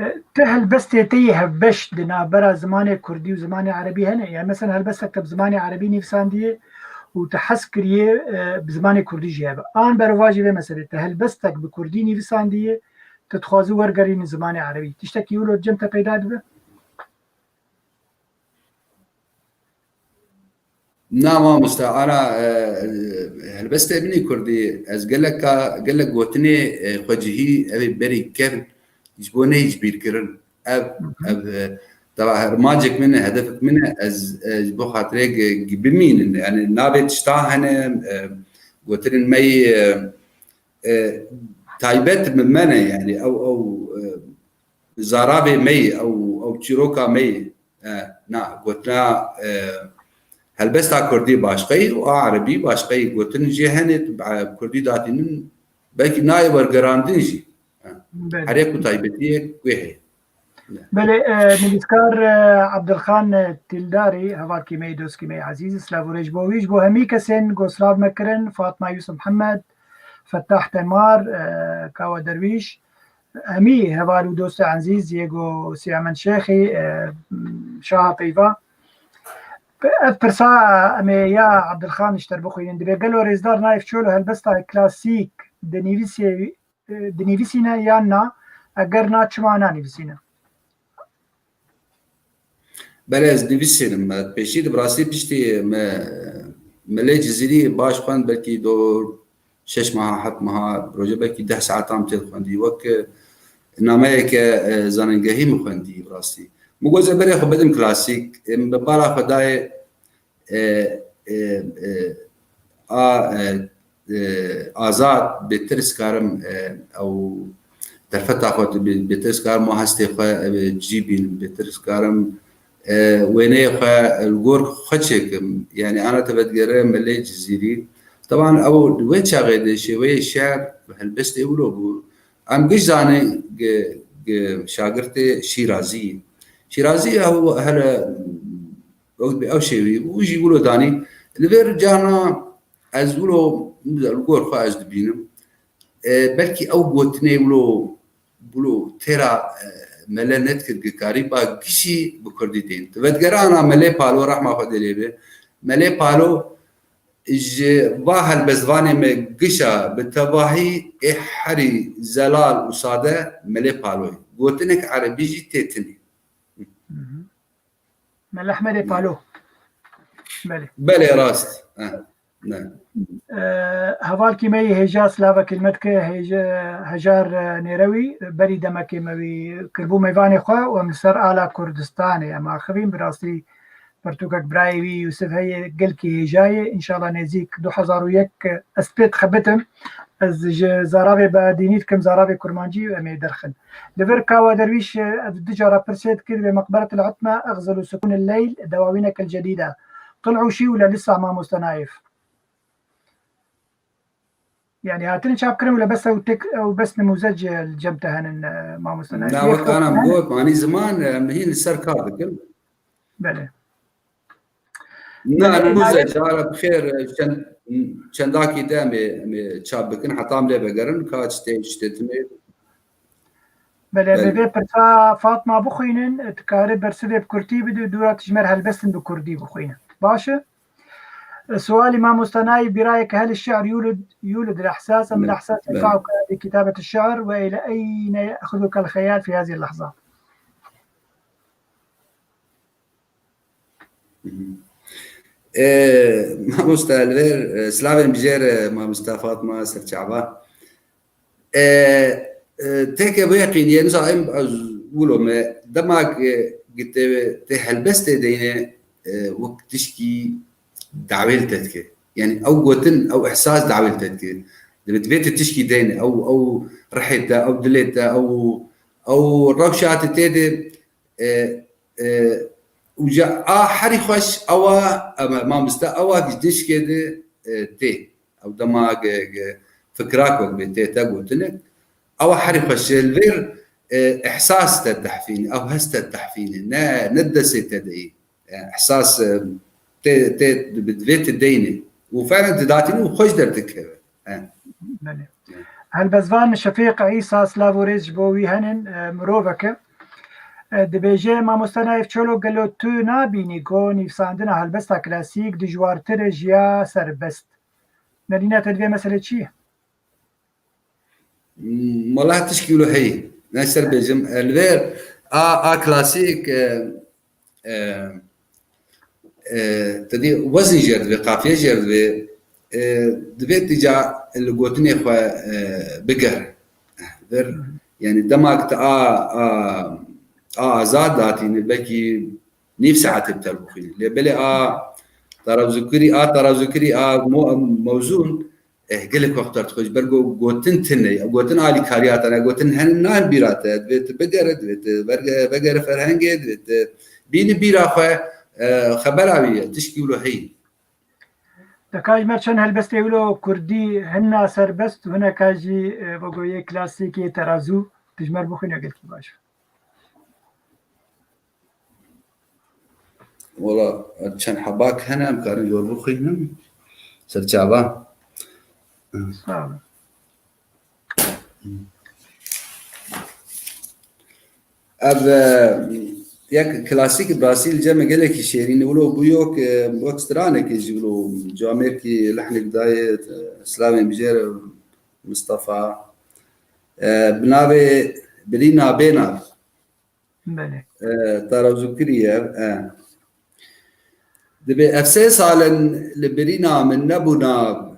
E, ti helbestê te yê hevbeş di navbera zimanê kurdî û zimanê erebî hene? Yani mesela helbestek te bi zimanê erebî nivîsandiye û te hez kiriye, e, bi zimanê kurdî jî hebe. An berovajî vê meselê, te helbestek bi kurdî nivîsandiye, tu dixwazî wergerînî zimanê erebî. Tiştekî wilo cem te peyda dibe? Na mamoste, ana, e, helbestê min ê kurdî, ez gelek ka, gelek gotinê, e, xwecihî, ev ê berî kevn, ji bo neyê ji bîr kirin. Ev, ev, e, teva hermancek min e, hedefek min e, ez, e, ji bo xatirê gi, gi bimînin. Yani navê tişta hene, e, gotinên me yê, e, e, taybet min me ne, yani ew, ew, e, zaravê me yê, ew, ew çîroka me yê. E, na, gotina, e, helbesta kurdî başqe yî û a erebî başqe yî. Gotin jê hene, tu bi kurdî datînin, belkî nayê wergerandin jî. E, Belê. Her yek û taybetiyek wê heye. Belê, e, nivîskar, e, Abdilxan, e, Tîldarî, hevalkî me yê, dostkî me yê ezîz, silav û rêz bo wî, ji bo hemî kesên ku silav me kirin, Fatma Yusuf Mihemed, Fetah Temar, e, Kawa Derwîş, hemî heval û dostê ezîz yê ku Siyamend Şêxî, e, Şaha Peyva. Ev pirsa em ê ya Abdilxan ji te re bixwînin. Dibê gelo rêzdar Naif Çolo helbesta klasîk dinivîsê, e, dinivîsîne yan na? Eger na, çima nanivîsîne? Belê, ez nivîsînim. Me pêşî de bi rastî piştî me, me lê Cizîrî baş xwend, belkî do şeş meha, heft meha, roje belkî deh saetan tê xwendî. Wek, e, nameyeke, e, zanîngehî min xwendî bi rastî. Min got, ez ê berê xwe bidim klasîk. Ê, min bi bala xwe dayê, e, e, e, a, e, e, azad, bêtir ez karim, e, ew derfeta xwe tu bê-, bêtir ez karim û hestê xwe, e, cî bînim, bêtir ez karim, e, wêneyê xwe, e, li gor xwe çêkim. Yani ana te vedigere melê Cizîrî. Teban ew di wê çaxê de şêweyê şer, helbestê wilo bû. Em giş zanê gi, gi şagirtê Şîrazî. Şîrazî ew hele wek bi ew şêwî û jî wilo danî. Li vê carna ez wilo li gor xwe ez dibînim. E, belkî ew gotinê wilo, wilo têra, e, mele nedikir, gikarî ba gişî bi kurdî tên. Tu vedigere ana Melê Palo, rehma Xwedê lê be. Melê Palo ji va helbestvanê me gişa bi tevahî ê herî zelal û sade Melê Palo ye. Gotinek erebî jî tê tinê. Mele Ehmedê Palo. Belê. Belê, rast. Eh, ne. Hevalkî me yê hêja silavekî li me dike, hêja, Hejar, e, Nêrewî, berî demekê me wî kiribû mêvanê xwe û em li ser ala Kurdistanê em axivîn. Bi rastî pirtûkek birayê wî Yûsif heye, gelkî hêja ye. Înşallah nêzîk du hezar û yek ez pê dixebitim. Ez ji zaravê bi dînî dikim, zaravê kurmancî û em ê derxin. Li vir Kawa Derwîş, e, ez du cara pirsê dikir, vê Meqberet el-Utme, Exzel û Sukûn el-Leyl, dewawînek el-Cedîde. Til'û şî wile lisa mamoste Naif. Yani hatine çapkirin wile bes ew tek, ew bes nimûzec li cem te henin, e, mamoste Naif. Na, wek ana min got, manî ziman, e, em hîn li ser kar dikin. Belê. Na, nimûzec, hala bi xêr, e, çend, çendakî de em ê, em ê çap bikin, heta em lê vegerin, ka çi tê, çi tê tunê. Belê, em ê vê pirsa Fatma bixwînin, dikare bersivê bi kurdî bide û dûra tijmer helbestin bi kurdî bixwînin. Baş e? Sualî mamosta Naîf, برأيك هل الشعر يولد، يولد الإحساس أم الإحساس يدفعك لكتابة الشعر وإلى أين يأخذك الخيال في هذه اللحظة؟ E, mamosta Elver, e, silavên bijêr, e, mamosta Fatma Serçava. E, e, têke biyeqînî, nisa em, ez wilo me, dema ke, ke tê, tê helbestê deyne, e, wek tişkî dawê li te dike. Yani ew gotin, ew ihsas dawê li te dike. Divê, divê tu tişkî deyne, ew, ew rihê te, ew dilê te, ew, ew rewşa te tê de, e, e, û ca a herî xweş ewa, e, mamoste ewa ji dişkê de, e, tê. Ew dema ge, ge fikra ku bê tê te gotine, ewa herî xweş e. Li vêr, e, ihsas te dihfîne, ew hest te dihfîne, ne, ne destê te de yî. E, ihsas, e, tê, tê, bi divê tu deyne. Û feren tu datîne û xweş derdikeve. E. Belê. Helbestvan Şefîq Îsa, silav û rêz ji bo wî henin, e, mirovek e. E, dibêje, Mamoste Naîf Çolok, gelo tu nabînî ku nivîsandina helbesta klasîk dijwartir e ji ya serbest? Nerîna te di vê meselê çi ye? Wala tişkî wilo heyî. Ne ser bêjim, e, li vê a, a klasîk, e, e, e, te dî wezn jê re divê, qafiye jê re divê, e, divê tu ca li gotinê xwe, e, biger. Vir, yani dema ku tu a, a, a azad datîne, belkî nîv saetê bi te bixwîne. Lê belê a terazûkirî, a terazûkirî, a mo-, mewzûn, eh, gelek wexta dixwe ji ber ku gotin tune ye. Gotin alîkariya te ne, gotin hen nayên bîra te. Divê tu bigere, divê tu verge-, vegere ferhengê, divê tu bînî bîra xwe, eh, xebera wî ye. Tişkî wilo heyî. Deka ji me çend helbestê wilo kurdî hinna serbest û hineka jî, eh, vego yê klasîkê terazû tu ji me re bixwîne gelkî baş. Wala çend hebak hene, em karin jor bixwînin. Serçava. Sağ olun. Ev, e, yek klasîk Brasîl cem gelekî şêrîn wilo bûyo ku wek stranekê jî wilo camêrkî lehnek dayê, e, silavên bijêr Mistefa. E, bi navê Birîna Bênav. Belê. E, terazûkirî ye. E. Dibê ev sê sal in li birîna min nebûna,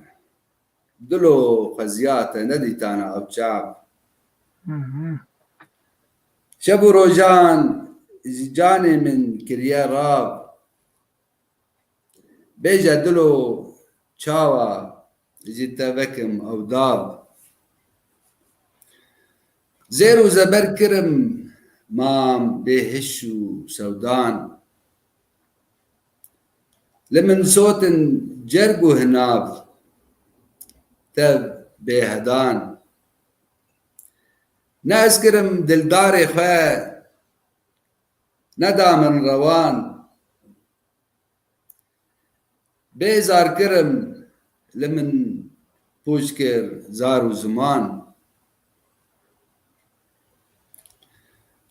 dilo xweziya te nedîtana ew çav. Hı hı. Şev û rojan ji canê min kiriye rav. Bêje dilo çawa ji te vekim ew dav. Zêr û zeber kirim mam bê hiş û sewdan. Li min sotin cerg û hinav tev bêhedan. Ne ez kirim dildarê xwe, neda min rewan. Bêzar kirim li min pûç kir zar û ziman.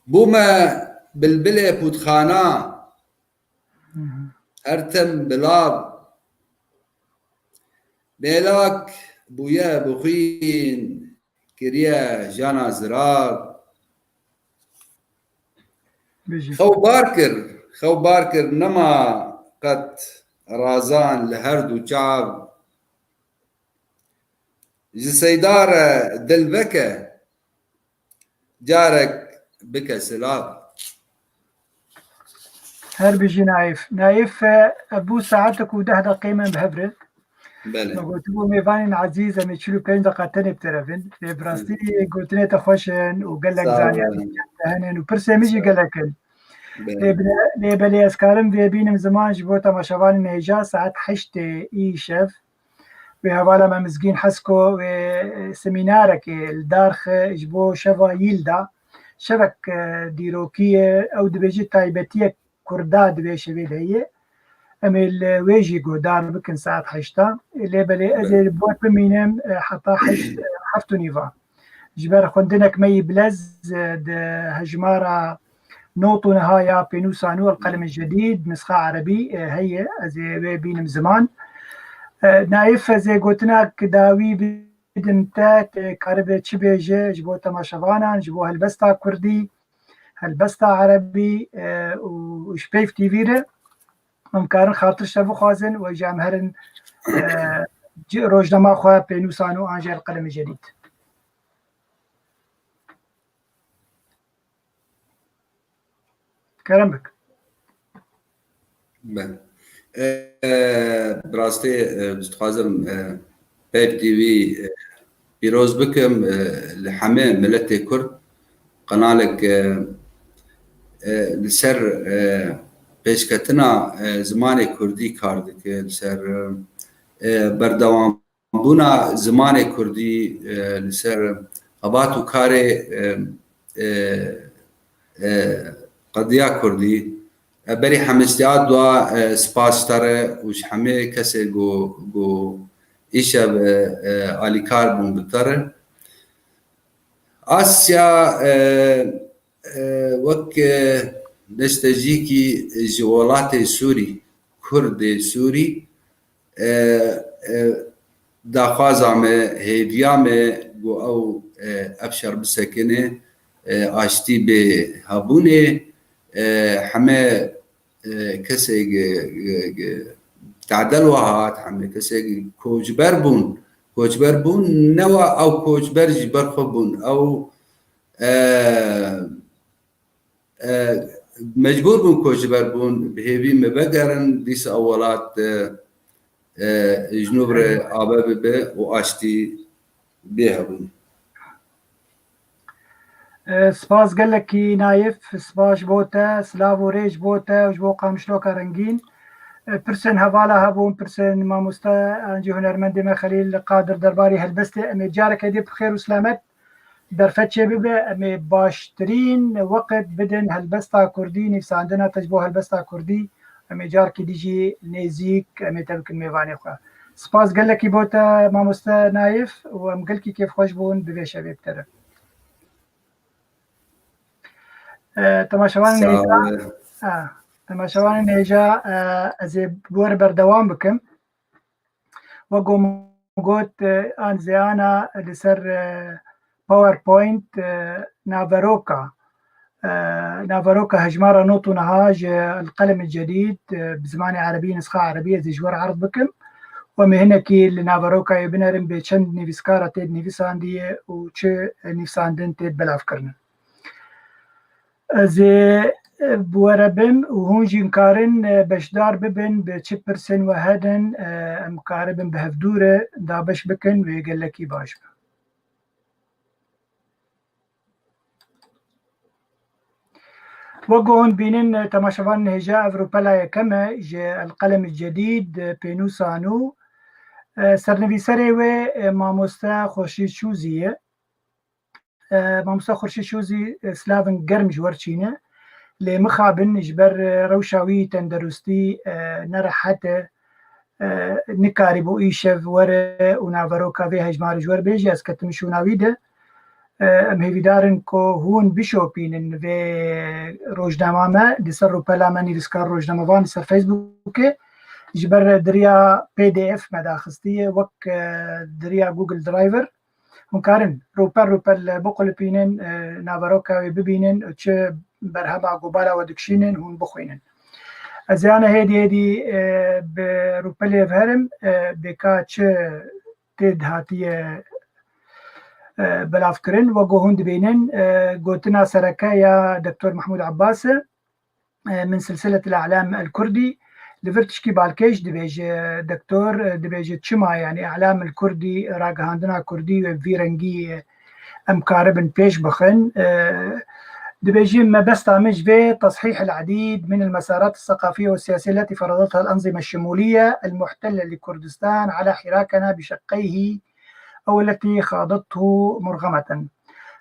Bûme bilbilê pûtxana, her tim bilav. Mêlak bûye bixwîn, kiriye jana zirav. Bijî. Xew bar kir, xew bar kir, nema qet razan li her du çav. Ji seyda re dil veke, carek bike silav. Her bijî Naîf. Naîf, e, ev bû saetek û deh deqê me bi hev re. Belê. Me gotibû mêvanên ezîz, em ê çil û pênc deqa tenê bi te re bin. Lê bi rastî gotinê te xweş in û gelek zaniyarî te hene û pirsê min jî gelek in. Belê. Lê bile-, lê belê ez karim vê bînim ziman ji bo temaşevanên hêja saet heştê îşev. Wê hevala me Mizgîn Hesko wê semînarekê li dar xi ji bo şeva yîl da. Şevek, e, dîrokî ye, ew dibêje taybetiyek Kurda di vê şevê de heye. Em ê li wê jî guhdar bikin saet heşta. Lê belê ez ê li bo bimînim, e, heta heşt, e, heft û nîva. ji ber xwendinek me yî bilez, e, di hejmara not û niha ya pênûsa nû El Qelem Cedîd, nisxa erebî, e, heye, ez ê wê bînim ziman. E, Naif, ez ê gotinek dawî bidim te, te karibe çi bêje ji bo temaşevanan, ji bo helbesta kurdî, helbesta erebî, e, û, û ji Peyv T V re. Em karin xatir ji te bixwazin û ji em herin, e, ci-, rojnama xwe pênûsan û an jî El Qelem Cedîd. Kerem bik. Be. E, e, bi rastî, e, dixwazim, e, Peyv T V, e, pîroz bikim, e, li hemê miletê Kurd qenalek, e, e, li ser, e, pêşketina, e, zimanê Kurdî kar dike, li ser, e, berdewambûna zimanê Kurdî, e, li ser xebat û karê, e, e, e, qediya Kurdî. E, berî hemîstiya dua, e, spas ji te re û ji hemê kesê ku, ku îşev, e, e, alîkar bûn bi te re. Asya, e, e, wek, e, neştecîkî ji welatê Sûrî, Kurdê Sûrî, e, e, daxwaza me, hêviya me ku ew, e, ev şer bisekine, e, aştî bê hebûnê, e, heme, e, kesê ge, ge, ge, tadel wa hat, heme kesê ge koçber bûn. Koçber bûn, ne wa ew koçber ji ber xwe bûn. Ew, e, e, mecbûr bûn koçber bûn, bi hêvî me vegerin, dîsa ew welat, e, e, ji nû re ave bibe û aştî bê hebûn. E, spas gelekî Nayif, spas ji bo te, silav û rêz ji bo te û ji bo Qamişloka Rengîn. E, pirsên hevala hebûn, pirsên mamoste an jî hunermendê me Xelîl Qadir derbarê helbestê. Em ê careke dî bi xêr û silamet derfet çê bibe. Em ê baştirîn weqt bidin helbesta kurdî, nivîsandina te ji bo helbesta kurdî. Em ê carekî dî jî nêzîk, em ê te bikin mêvanê xwe. Spas gelekî bo te mamoste Nayif û em gelkî kêfxweş bûn bi vê şevê bi te re. E, temaşevanên hêja, e, temaşevanên hêja, e, ez ê bi we re berdewam bikim. Wek ku min got, e, an zêana li ser, e, PowerPoint, e, naveroka, e, naveroka hejmara not û niha ji El Qelem Cedîd, e, bi zimanê erebî, nisxa erebî ez ê ji we re erd bikim. Û em ê hinekî li naverokayê binerin bê çend nivîskara tê dinivîsandiye û çi nivîsandin tê belavkirinin. Ez ê, e, bi we re bim û hûn jî karin, e, beşdar bibin, bi çi pirsên we hedin, e, em karibin bi hevdû re dabeş bikin, wê gelekî baş be. Wek ku hûn dibînin, e, temaşevanên hêja, ev rûpela yekem e ji El Qelem Cedîd, e, pênûsa nû. E, sernivîserê wê, e, mamoste Xurşîd Şûzî ye. E, mamoste Xurşîd Şûzî, e, silavên germ ji we re çîne. Lê mixabin ji ber, e, rewşa wî tenderustî, e, nerehet e. E, nikarîbû îşev were û naveroka vê hejmarê ji we re bêje, ez ketim şûna wî de. E, em hêvîdar in ku hûn bişopînin vê rojnama me li ser rûpela me nivîskar rojnamevan li ser Facebookê. Ji ber diriya P D F me daxistiye, wek, e, diriya Google Drive. Hûn karin rûpel rûpel biqulipînin, e, naveroka wê bibînin, çi berhema ku bala we dikişînin, hûn bixwînin. Ez ê ana hêdî hêdî, e, bi rûpelê ve herim, e, bê ka çi tê dihatiye, e, belavkirin. Wek ku hûn dibînin, e, gotina sereke ya Doktor Mehmûd Ebbas e, e, min silsiletil E'lam el Kurdî, li vir tişkî balkêş dibêje, doktor, e, dibêje çima, yani, E'lam el Kurdî, ragihandina Kurdî wê bi vî rengî, e, em karibin pêş bixin. E, dibêje mebesta min ji vê تصحيح العديد من المسارات الثقافية والسياسية التي فرضتها الأنظمة الشمولية المحتلة لكردستان على حراكنا بشقيه أو التي خاضته مرغمة.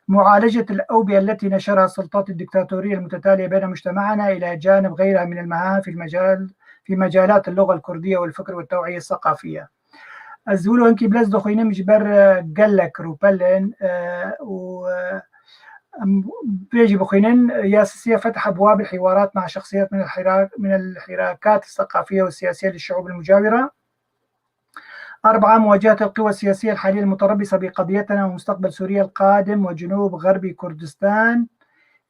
معالجة الأوبئة التي نشرها السلطات الدكتاتورية المتتالية بين مجتمعنا إلى جانب غيرها من المهام في المجال، في مجالات اللغة الكردية والفكر والتوعية الثقافية. Ez wilo hinkî bilez dixwînim ji ber, e, gelek rûpel in, e, û, e, em vê jî bixwînin, يا سيسي فتح أبواب الحوارات مع شخصيات من الحراك، من الحراكات الثقافية والسياسية للشعوب المجاورة. أربعة، مواجهة القوى السياسية الحالية المتربصة بقضيتنا ومستقبل سوريا القادم وجنوب غربي كردستان،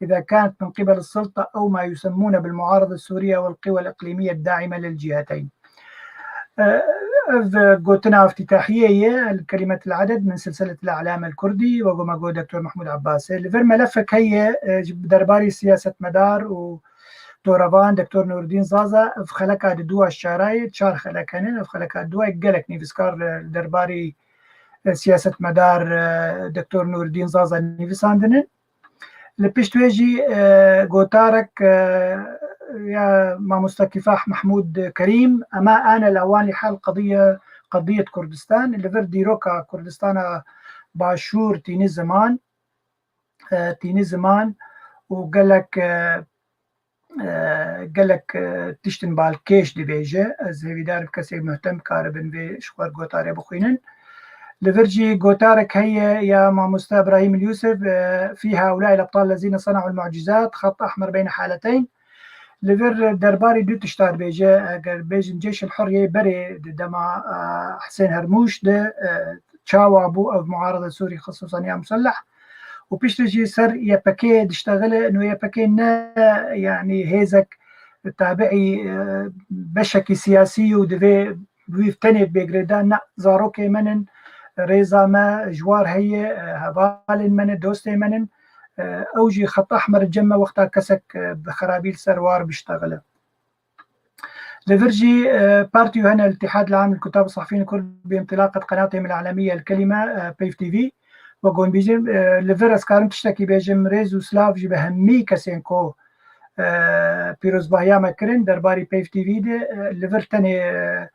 إذا كانت من قبل السلطة أو ما يسمون بالمعارضة السورية والقوى الإقليمية الداعمة للجهتين. Ev gotina iftîtahiyê ye, el kelimet el aded min silsilet el a'lam el kurdî, wego me got Doktor Mehmûd Abbasê. Li vir melefek heye, e, ji derbarî siyasetmedar û torevan Doktor Nûrdîn Zaza, ev xeleka di dû a ji çara ye, çar xelek hene, ev xeleka dû a gelek nivîskar li derbarî, e, siyasetmedar, e, Doktor Nûrdîn Zaza nivîsandine. Li pişt wê jî, e, gotarek, e, ya mamosta Kifah Mehmûd Kerîm, أما آن الأوان لحل قضية، قضية كردستان، li vir dîroka Kurdistana Başûr tînî ziman, e, tînî ziman û gelek, e, e, gelek, e, tiştin balkêş dibêje. Ez hêvîdar im kesê muhtem karibin vê ji xwe gotarê bixwînin. Li vir jî gotarek heye ya mamosta Ibrahîm Yûsif, e, في هؤلاء الأبطال الذين صنعوا المعجزات خط أحمر بين حالتين. Li vir derbarê du tişta dibêje, eger bêjin Ceyş el Hurriyê berê di dema, e, Husên Hermûş de, e, çawa bû ev muarada Sûrî, xisûsan ya muselleh, û piştre jî ser Y P G diştexile, no Y P G ne, yanî hêzek tabiî, e, beşekî siyasî û divê wî tenê bê girêdan, ne, zarokê me nin, rêza me ji war heye, e, hevalên me ne, dostê me nin. E, ew jî xet ehmer cem me wexta kesek, e, bi xerabî li ser war biştexile. Li vir jî, e, partî hene, الاتحاد العام للكتاب والصحفيين الكرد بانطلاقة قناتهم العالمية الكلمة, e, Peyv T V. Wek hûn bîjin, e, li vir ez karim tiştekî bêjim, rêz û silav ji bi hemî kesên ku, e, pîrozbahiya me kirin derbarî Peyv T V de, e, li vir tenê, e,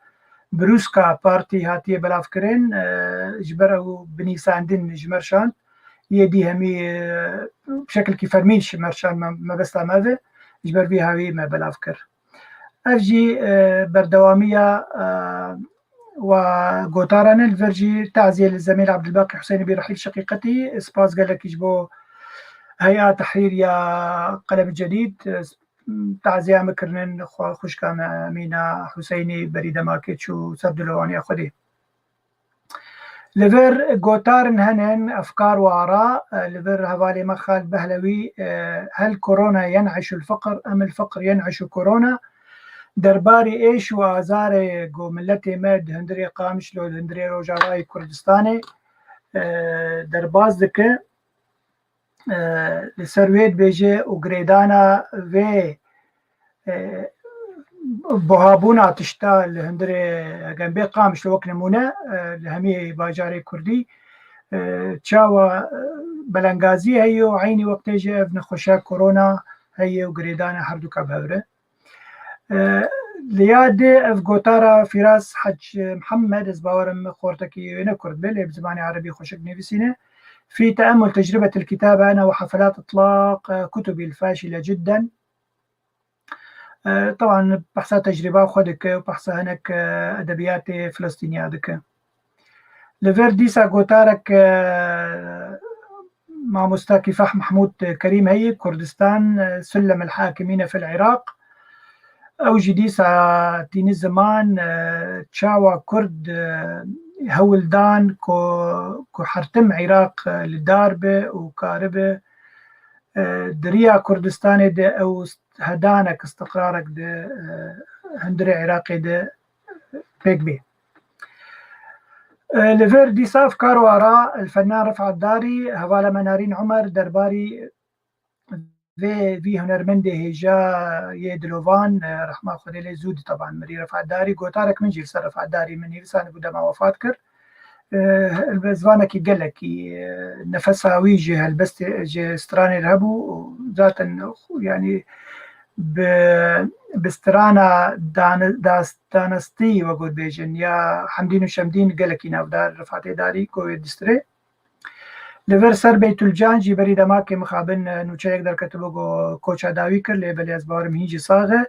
birûska partî hatiye belavkirin, e, ji ber ew binîsandin ji me re şand. Yê dî hemî, e, bi şekilkî fermî ji me re şand, me, mebesta me ve, ji ber vî hawî me belav kir. Ev jî, e, berdewamiya, e, wa gotaran e. Li vir jî taziyê li Zemîl Abdulbaqî Husênî bî rehîl şeqîqetî. Spas gelekî ji bo Hey'a Tehrîr ya Qelem Cedîd. Taziya me kirinin xwe xwişka me Emîna Huseynî berî demakê çû ser dilowaniya Xwedê. Li vir gotarin henin, efkar û ara, e, li vir hevalê me Xalid Behlewî, e, هل كورونا ينعش الفقر أم الفقر ينعش كورونا. Derbarê êş û azarê ku miletê me di hundirê Qamişlo, di hundirê Rojavayê Kurdistanê, e, derbas dike. E, li ser wê dibêje û girêdana vê, e, buhabûna tişta li hundirê, eger bê Qamişlo wek nimûne, e, li hemî bajarê Kurdî, e, çawa, e, belengazî heye û eynî wextê jî ev nexweşa korona heye û girêdana herduka bi hev re. E, li ya dê ev gotara Fîraz Hec Mihemed, ez bawerim xortekî wê ne kurd be, lê bi zimanê erebî xweşik nivîsîne. في تأمل تجربة الكتابة أنا وحفلات إطلاق كتبي الفاشلة جدا. E, teban behsa tecrîba xwe dike û behsa hinek, e, edebiyatê Filistîniya dike. Li vir dîsa gotarek, e, mamosta Kîfah Mehmûd Kerîm heye, Kurdistan, e, سلم الحاكمين في العراق. Ew jî dîsa tînî ziman, e, çawa Kurd, e, hewl dan ku, ku her tim Iraq, e, li dar be û karibe, e, di riya Kurdistanê de ew hedanek, istiqrarek di, e, hundirê Iraqê de pêk bê. E, li vir dîsa efkar û ara, el-fennan Rifat Darî, hevala me Narîn Umer, derbarî vê, vî hunermendê hêja yê dilovan, e, rehma Xwedê lê zû di teban mirî Rifat Darî, gotarek min jî li ser Rifat Darî min nivîsandibû dema wefat kir. E, bi zivanekî gelekî, e, nefesa wî ji helbestê, ji stranê re hebû. Zaten, yanî bi, bi strana dane-, das-, danestî, wek got bêjin, ya Hemdîn û Şemdîn gelekî navdar, Rifatê Darî, ku wê distirê. Li vir ser Beytulcan jî berî demakê mixabin, e, nûçeyek derketibû ku koça dawî kir, lê belê ez bawerim hîn jî sax e.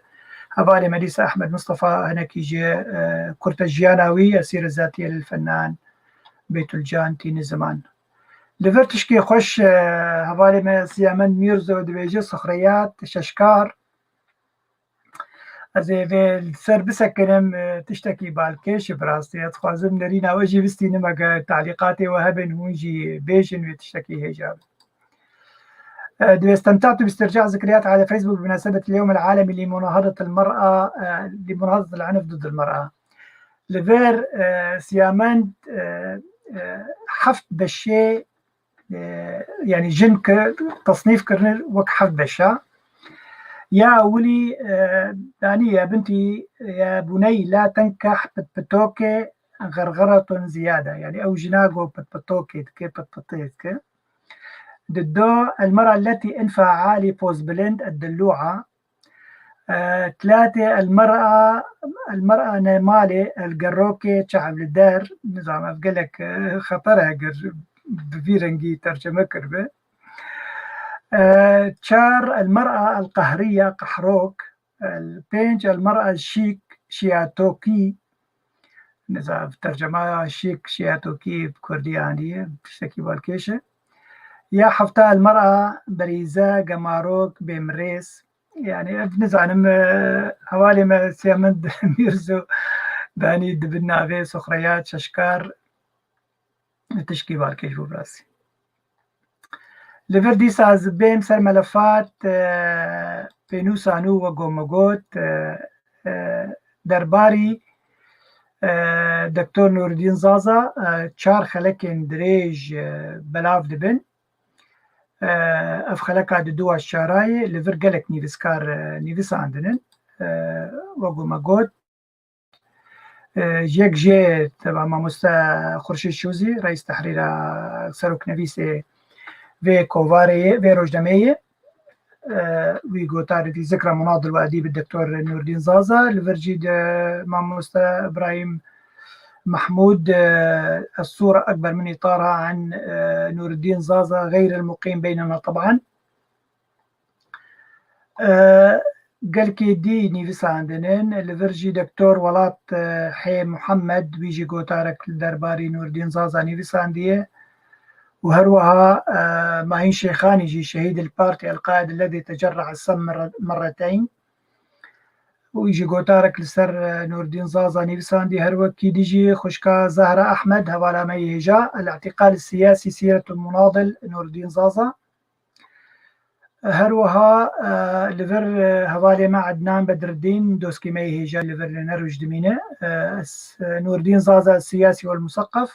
Hevalê me dîsa Ehmed Mistefa hinekî ji, e, kurte jiyana wî, Esîr Zatiye lil Fenan Beytulcan Tîni Ziman. Li vir tişkê xweş, e, hevalê me Siyamend Mîrzo dibêje, Suxreyat, Şeşkar. Ez ê vê li ser bisekinim, e, tiştekî balkêş e bi rastî. Ez dixwazim nerîna we jî bistînim, eger talîqatê we hebin, hûn jî bêjin, wê tiştekî hêja be. E, dibê استمتعت باسترجاع ذكريات على فيسبوك بمناسبة اليوم العالمي لمناهضة المرأة، e, لمناهضة العنف ضد المرأة. Li vir, e, Siyamend, e, e, heft beşê, e, yanî jin ki tesnîf kirine wek heft beşa. Ya ewilî, e, danî ya bintî ya buney la tenkeh pitpitokê xerxeratun ziyade. Yanî ew jina go pitpitokê dike, pitpitê dike. Di do, المرأة التي أنفها عالي، pozbilind، الدلوعة. E, tlatê, المرأة، المرأة ne malê، el gerokê çav li der, nizam ev gelek, e, xeter e eger bi vî rengî tercime kiribe. E, çar, المرأة القهرية، qehrok. E, pênc، المرأة الشيك، şiyatokî. Nizam tercema şîk, şiyatokî bi kurdî anî, tiştekî balkêş e. Ya hefta، المرأة البريزة، gemarok، bêmirêz. Yani ev nizanim, e, hevalê me Siyamend Mîrzo danî di bin navê Suxreyat, Şeşkar, tişkî balkêş bû bi rastî. Li vir dîsa ez bêm ser melefat, e, pênûsa nû, wek ku me got, e, e, derbarî, e, Doktor Nûreddîn Zaza, e, çar xelekên dirêj, e, belav dibin. E, ev xeleka di dû û çarayê li vir gelek nivîskar, e, nivîsandinin. E, wek ku me got, e, yek jê teva mamoste Xurşîd Şûzî, reîs tehrîra, seroknivîsê vê kovarê yê, vê rojnameyê. E, wî gotarî dî, ذكرى مناضل وأديب الدكتور نور الدين زازا. Li vir jî de mamoste Îbrahîm Mehmûd, e, الصورة أكبر من إطارها عن، e, نور الدين زازا غير المقيم بيننا طبعا. E, gelkî dî nivîsandinin, li vir jî Doktor Welat, e, Hê Muhammed, wî jî gotarek li derbarî Nûreddîn Zaza nivîsandiye. Û her wiha, e, Mahîn Şêxanî jî, شهيد البارتي القائد الذي تجرع السم مرة-، مرتين. Wî jî gotarek li ser, e, Nûreddîn Zaza nivîsandiye. Her wekî dî jî xwişka Zahra Ehmed, hevala me yê hêja, الاعتقال السياسي سيرة المناضل نور الدين زازا. Her wiha, e, li vir, e, hevalê me Ednan Bedriddîn, doskî me yê hêja, li vir li ne roj dimîne. E, ez, e, Nûreddîn Zaza السياسي والمثقف.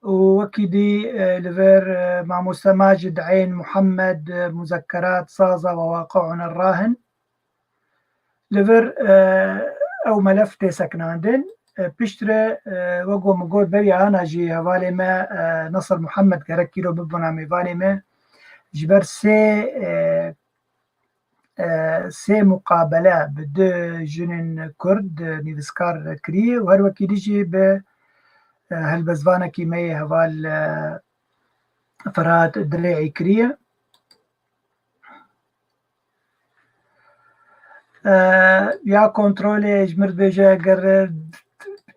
Û wekî dî, e, li vir, e, mamoste Macid Eyn Muhammed, e, مذكرات زازا وواقعنا الراهن. Li vir, e, ew melef tê sekinandin. E, piştre, e, wek ku min got, beriya ana jî hevalê me, e, Nasir Muhammed gerek îro bibûna mêvanê me. Ji ber sê, e, e, sê muqabele bi du jinên Kurd, e, nivîskar kiriye û her wekî dî jî bi, e, helbestvanekî me yê heval, e, Ferhat Dirê'î kiriye. E, ya kontrolê ji mir dibêje, eger, e,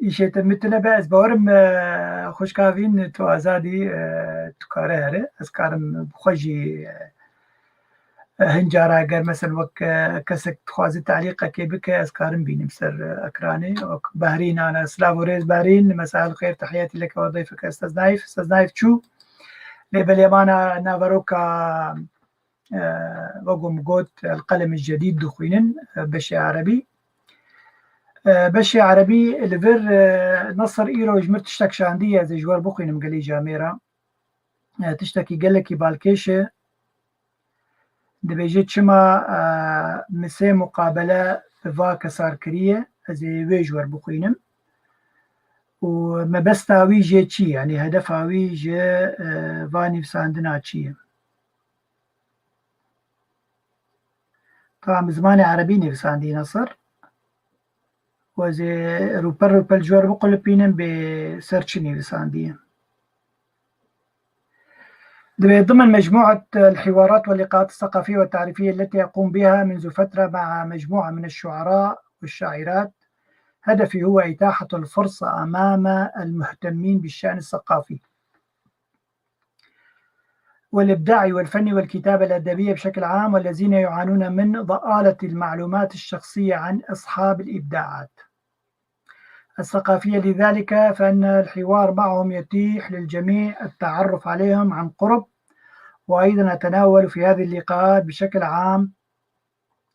îşê te mitin e be, ez bawerim, e, xwişka vîn tu azadî, e, tu kare here. Ez karim bi xwe jî, e, hin cara eger mesela wek, e, kesek dixwaze talîqekê bike, ez karim bînim ser, e, ekranê. Wek Behrîn ana, silav û rêz Behrîn, مساء الخير، تحياتي لك ولضيفك أستاذ نايف. Estaz Naif çû. Lê belê mana naveroka, e, wek ku min got, القلم الجديد dixwînin, e, beşê erebî. E, beşê erebî li vir, e, Nasir îro ji mir tiştek şandiye, ez ê ji we re bixwînim gelî camêra. E, tiştekî gelekî balkêş e. Dibêje çima, e, min sê muqabele bi va kesar kiriye, ez ê wê ji we re bixwînim. Û mebesta wî jê çi ye? Yanî hedefa wî ji, e, va nivîsandina çi ye? Tamam, bi zimanê erebî nivîsandî Nasir. Û ez ê rûpel rûpel ji we re biqulipînim, bê ser çi nivîsandiye. دبي ضمن مجموعة الحوارات واللقاءات الثقافية والتعريفية التي أقوم بها منذ فترة مع مجموعة من الشعراء والشاعرات، هدفي هو إتاحة الفرصة أمام المهتمين بالشأن الثقافي والإبداعي والفني والكتابة الأدبية بشكل عام، والذين يعانون من ضآلة المعلومات الشخصية عن أصحاب الإبداعات الثقافية. لذلك فإن الحوار معهم يتيح للجميع التعرف عليهم عن قرب، وأيضًا أتناول في هذه اللقاءات بشكل عام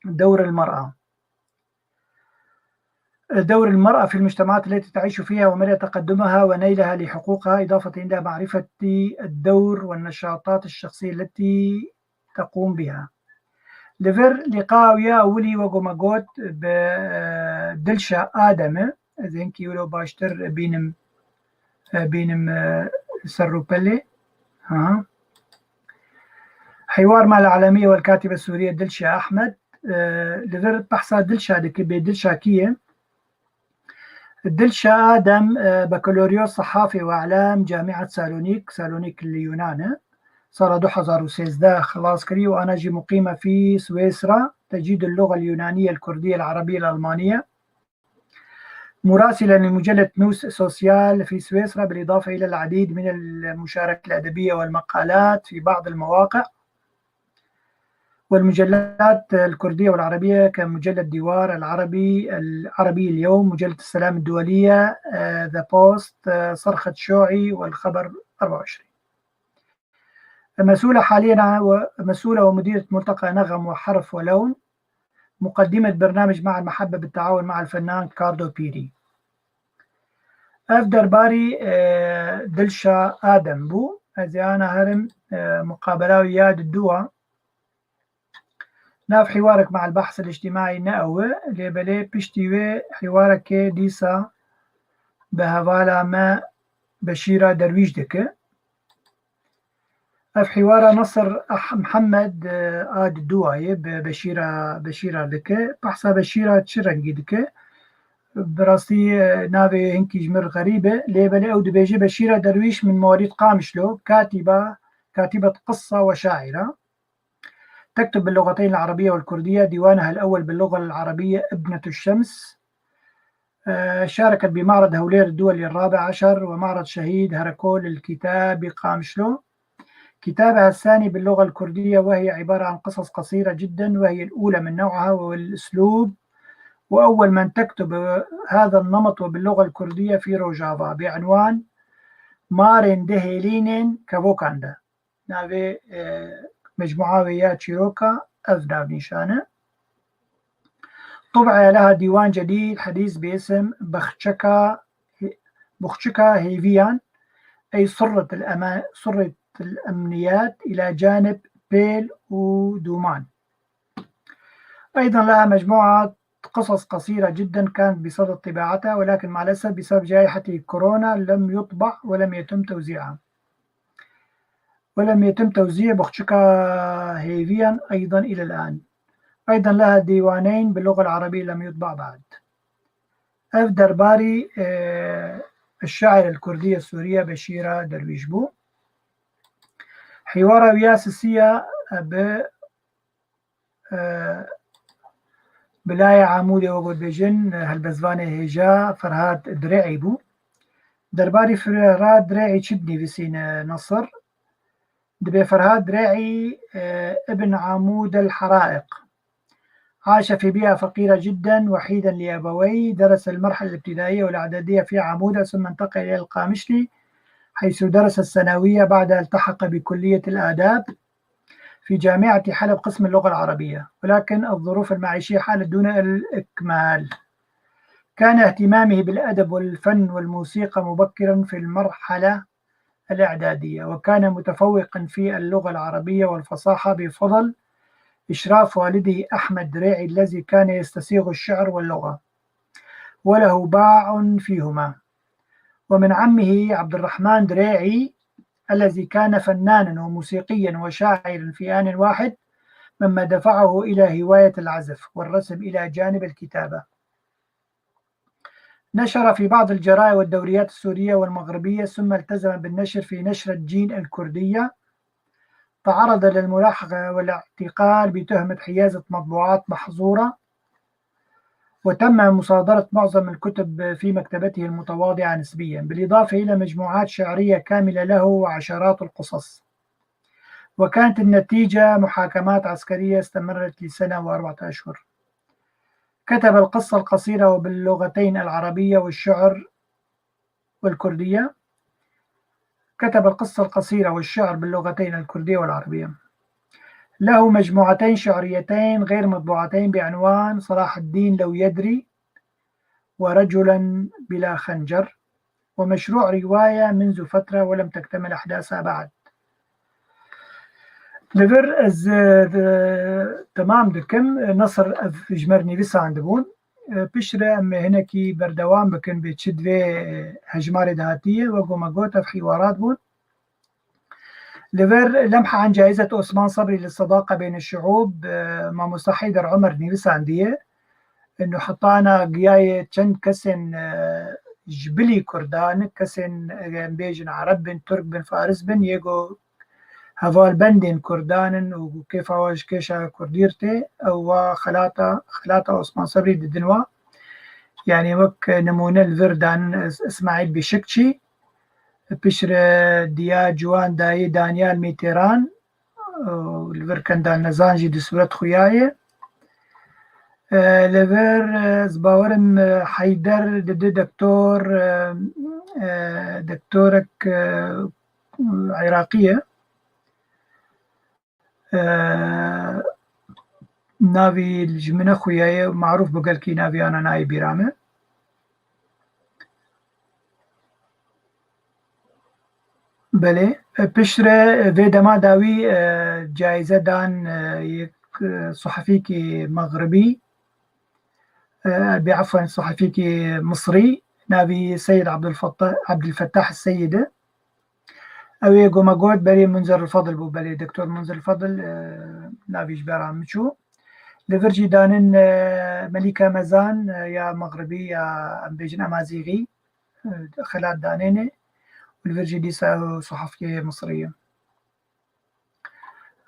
دور المرأة، دور المرأة في المجتمعات التي تعيش فيها ومدى تقدمها ونيلها لحقوقها، إضافة إلى معرفة الدور والنشاطات الشخصية التي تقوم بها. Li vir lîqa wî ya ewilî wek me got bi, e, Dilşa Adem e. Ez hinkî wilo baştir bînim, e, bînim, e, ser rûpelê. Ha. Hîwar mal alemiye wel katibe Sûriye Dilşa Ahmed. E, li vir behsa Dilşa dike, bê Dilşa kî ye? Dilşa Adem, e, بكالوريوس صحافة وإعلام جامعة سالونيك، سالونيك li Yunan e. Sala du hezar û sêzdeh xilas kirî û ana jî muqîme fî Swêsra. تجيد اللغة اليونانية الكردية العربية الألمانية. مراسلة لمجلة نوس سوسيال في سويسرا، بالإضافة إلى العديد من المشاركات الأدبية والمقالات في بعض المواقع والمجلات الكردية والعربية كمجلة ديوار العربي، العربي اليوم، مجلة السلام الدولية، آه، ذا بوست، آه، صرخة شوعي والخبر أربعة وعشرين. مسؤولة حاليًا ع-، و-، مسؤولة ومديرة ملتقى نغم وحرف ولون، مقدمة برنامج مع المحبة بالتعاون مع الفنان كاردو بيري. Ev derbarî, e, Dilşa Adem bû. Ez ê ana herim, e, muqabela wî ya di dû a. Nav hîwarek مع البحث الاجتماعي ne ew e, lê belê piştî wê hîwarekê dîsa bi hevala me Beşîra Derwîş dike. Ev hîwara Nasir Ah-, Mihemed, e, a di dû a ye bi Beşîra, Beşîra dike. Behsa Beşîra çi rengî dike? Bi rastî, e, navê hinkî ji mir xerîb e. Lê belê ew dibêje Beşîra Derwîş min mewalîd Qamişlo, katiba, katîbet qissa we şaîra. تكتب باللغتين العربية والكردية، ديوانها الأول باللغة العربية ابنة الشمس. آه، شاركت بمعرض هولير الدولي الرابع عشر ومعرض شهيد هركول للكتاب بقامشلو. كتابها الثاني باللغة الكردية، وهي عبارة عن قصص قصيرة جدًا، وهي الأولى من نوعها والأسلوب، وأول من تكتب هذا النمط وباللغة الكردية في روجافا بعنوان Marên di hêlînên kevokan de. Navê, e, mecmua wê ya çîroka ev navnîşan e. طبع لها ديوان جديد حديث باسم بخچكا، بخچكا هيفيان، أي سرة الأما-، سرة الأمنيات إلى جانب بيل ودومان. أيضًا لها مجموعة قصص قصيرة جدًا كانت بصدد طباعتها، ولكن مع الأسف بسبب جائحة كورونا لم يطبع ولم يتم توزيعها. ولم يتم توزيع بخچكا هيفيان أيضًا إلى الآن. أيضًا لها ديوانين باللغة العربية لم يطبع بعد. Ev derbarî, e, الشاعرة الكردية السورية بشيرة درويش bû. Hîwara wî ya sisiya, e, bi e, Bilaya Amûdê, wek dibêjin, helbestvanê hêja Ferhad Dirê'î bû. Derbarî Ferhad Dirê'î çi dinivîsîne Nasir? Dibê Ferhad Dirê'î, e, ابن عمود الحرائق. عاش في بيئة فقيرة جدًا وحيدًا لأبويه، درس المرحلة الابتدائية والإعدادية في عمودة، ثم انتقل إلى القامشلي، حيث درس الثانوية، بعدها التحق بكلية الآداب في جامعة حلب قسم اللغة العربية، ولكن الظروف المعيشية حالت دون الإكمال. كان اهتمامه بالأدب والفن والموسيقى مبكرًا في المرحلة الإعدادية، وكان متفوقًا في اللغة العربية والفصاحة بفضل إشراف والده أحمد دريعي الذي كان يستسيغ الشعر واللغة، وله باع فيهما. ومن عمه عبد الرحمن دريعي الذي كان فنانا وموسيقيا وشاعرا في آن واحد، مما دفعه إلى هواية العزف والرسم إلى جانب الكتابة. نشر في بعض الجرائد والدوريات السورية والمغربية، ثم التزم بالنشر في نشرة جين الكردية، تعرض للملاحقة والاعتقال بتهمة حيازة مطبوعات محظورة، وتم مصادرة معظم الكتب في مكتبته المتواضعة نسبيا، بالإضافة إلى مجموعات شعرية كاملة له وعشرات القصص. وكانت النتيجة محاكمات عسكرية استمرت لسنة وأربعة أشهر. كتب القصة القصيرة وباللغتين العربية والشعر والكردية. كتب القصة القصيرة والشعر باللغتين الكردية والعربية. له مجموعتين شعريتين غير مطبوعتين بعنوان صلاح الدين لو يدري ورجلا بلا خنجر، ومشروع رواية منذ فترة ولم تكتمل أحداثها بعد. Li vir ez, e, temam dikim. Nasir ev ji me re nivîsandibûn. E, piştre em ê hinekî berdewam bikin bi çi di vê, e, hejmarê de hatiye. Wek ku me got, ev hîwarat bûn. Li vir Lemha an Caîzet Osman Sebrî li Sedaqa Beyne Şuûb, e, mamosta Heyder Omer nivîsandiye. Û heta ana giyaye çend kesên, e, ji bilî Kurdan, kesên, e, em bêjin Ereb bin, Tirk bin, Faris bin, yê ku hevalbendên Kurdan in û kêfa wan ji kêşa Kurdî re tê, ew wa xelata, xelata Osman Sebrî didin wa. Yanî wek nimûne li vir danin Is-, Îsmaîl Bîşikçî, piştre Diya Ciwan dayê Danyal Mîtêran, û li vir Kendal Nezan jî di sûret xuya ye. E, li vir, e, ez bawerim, e, Heyder didi doktor, e, e, doktorek, e, Iraqî ye. E, navî ji min nexuyaye, marûf bi gelkî navî ana nayê bîra me. Belê, e, piştre, e, vê dema dawî, e, caîze dan, e, yek, e, suhefîkî mexribî, e, bê efwen suhefîkî misrî, navî Seyid Abdulfetta-, Abdulfettah Seyid e. Ew ê ku me got berê Munzer Fadil bû, belê, Doktor Munzer Fadil, e, navî ji bera min çû. Li vir jî danin, e, Melîka Mezan, e, ya Mexribî ya em bêjin Emazîxî, e, xelat danêne. Û li vir jî dîsa ew suhefkê Misrî ye.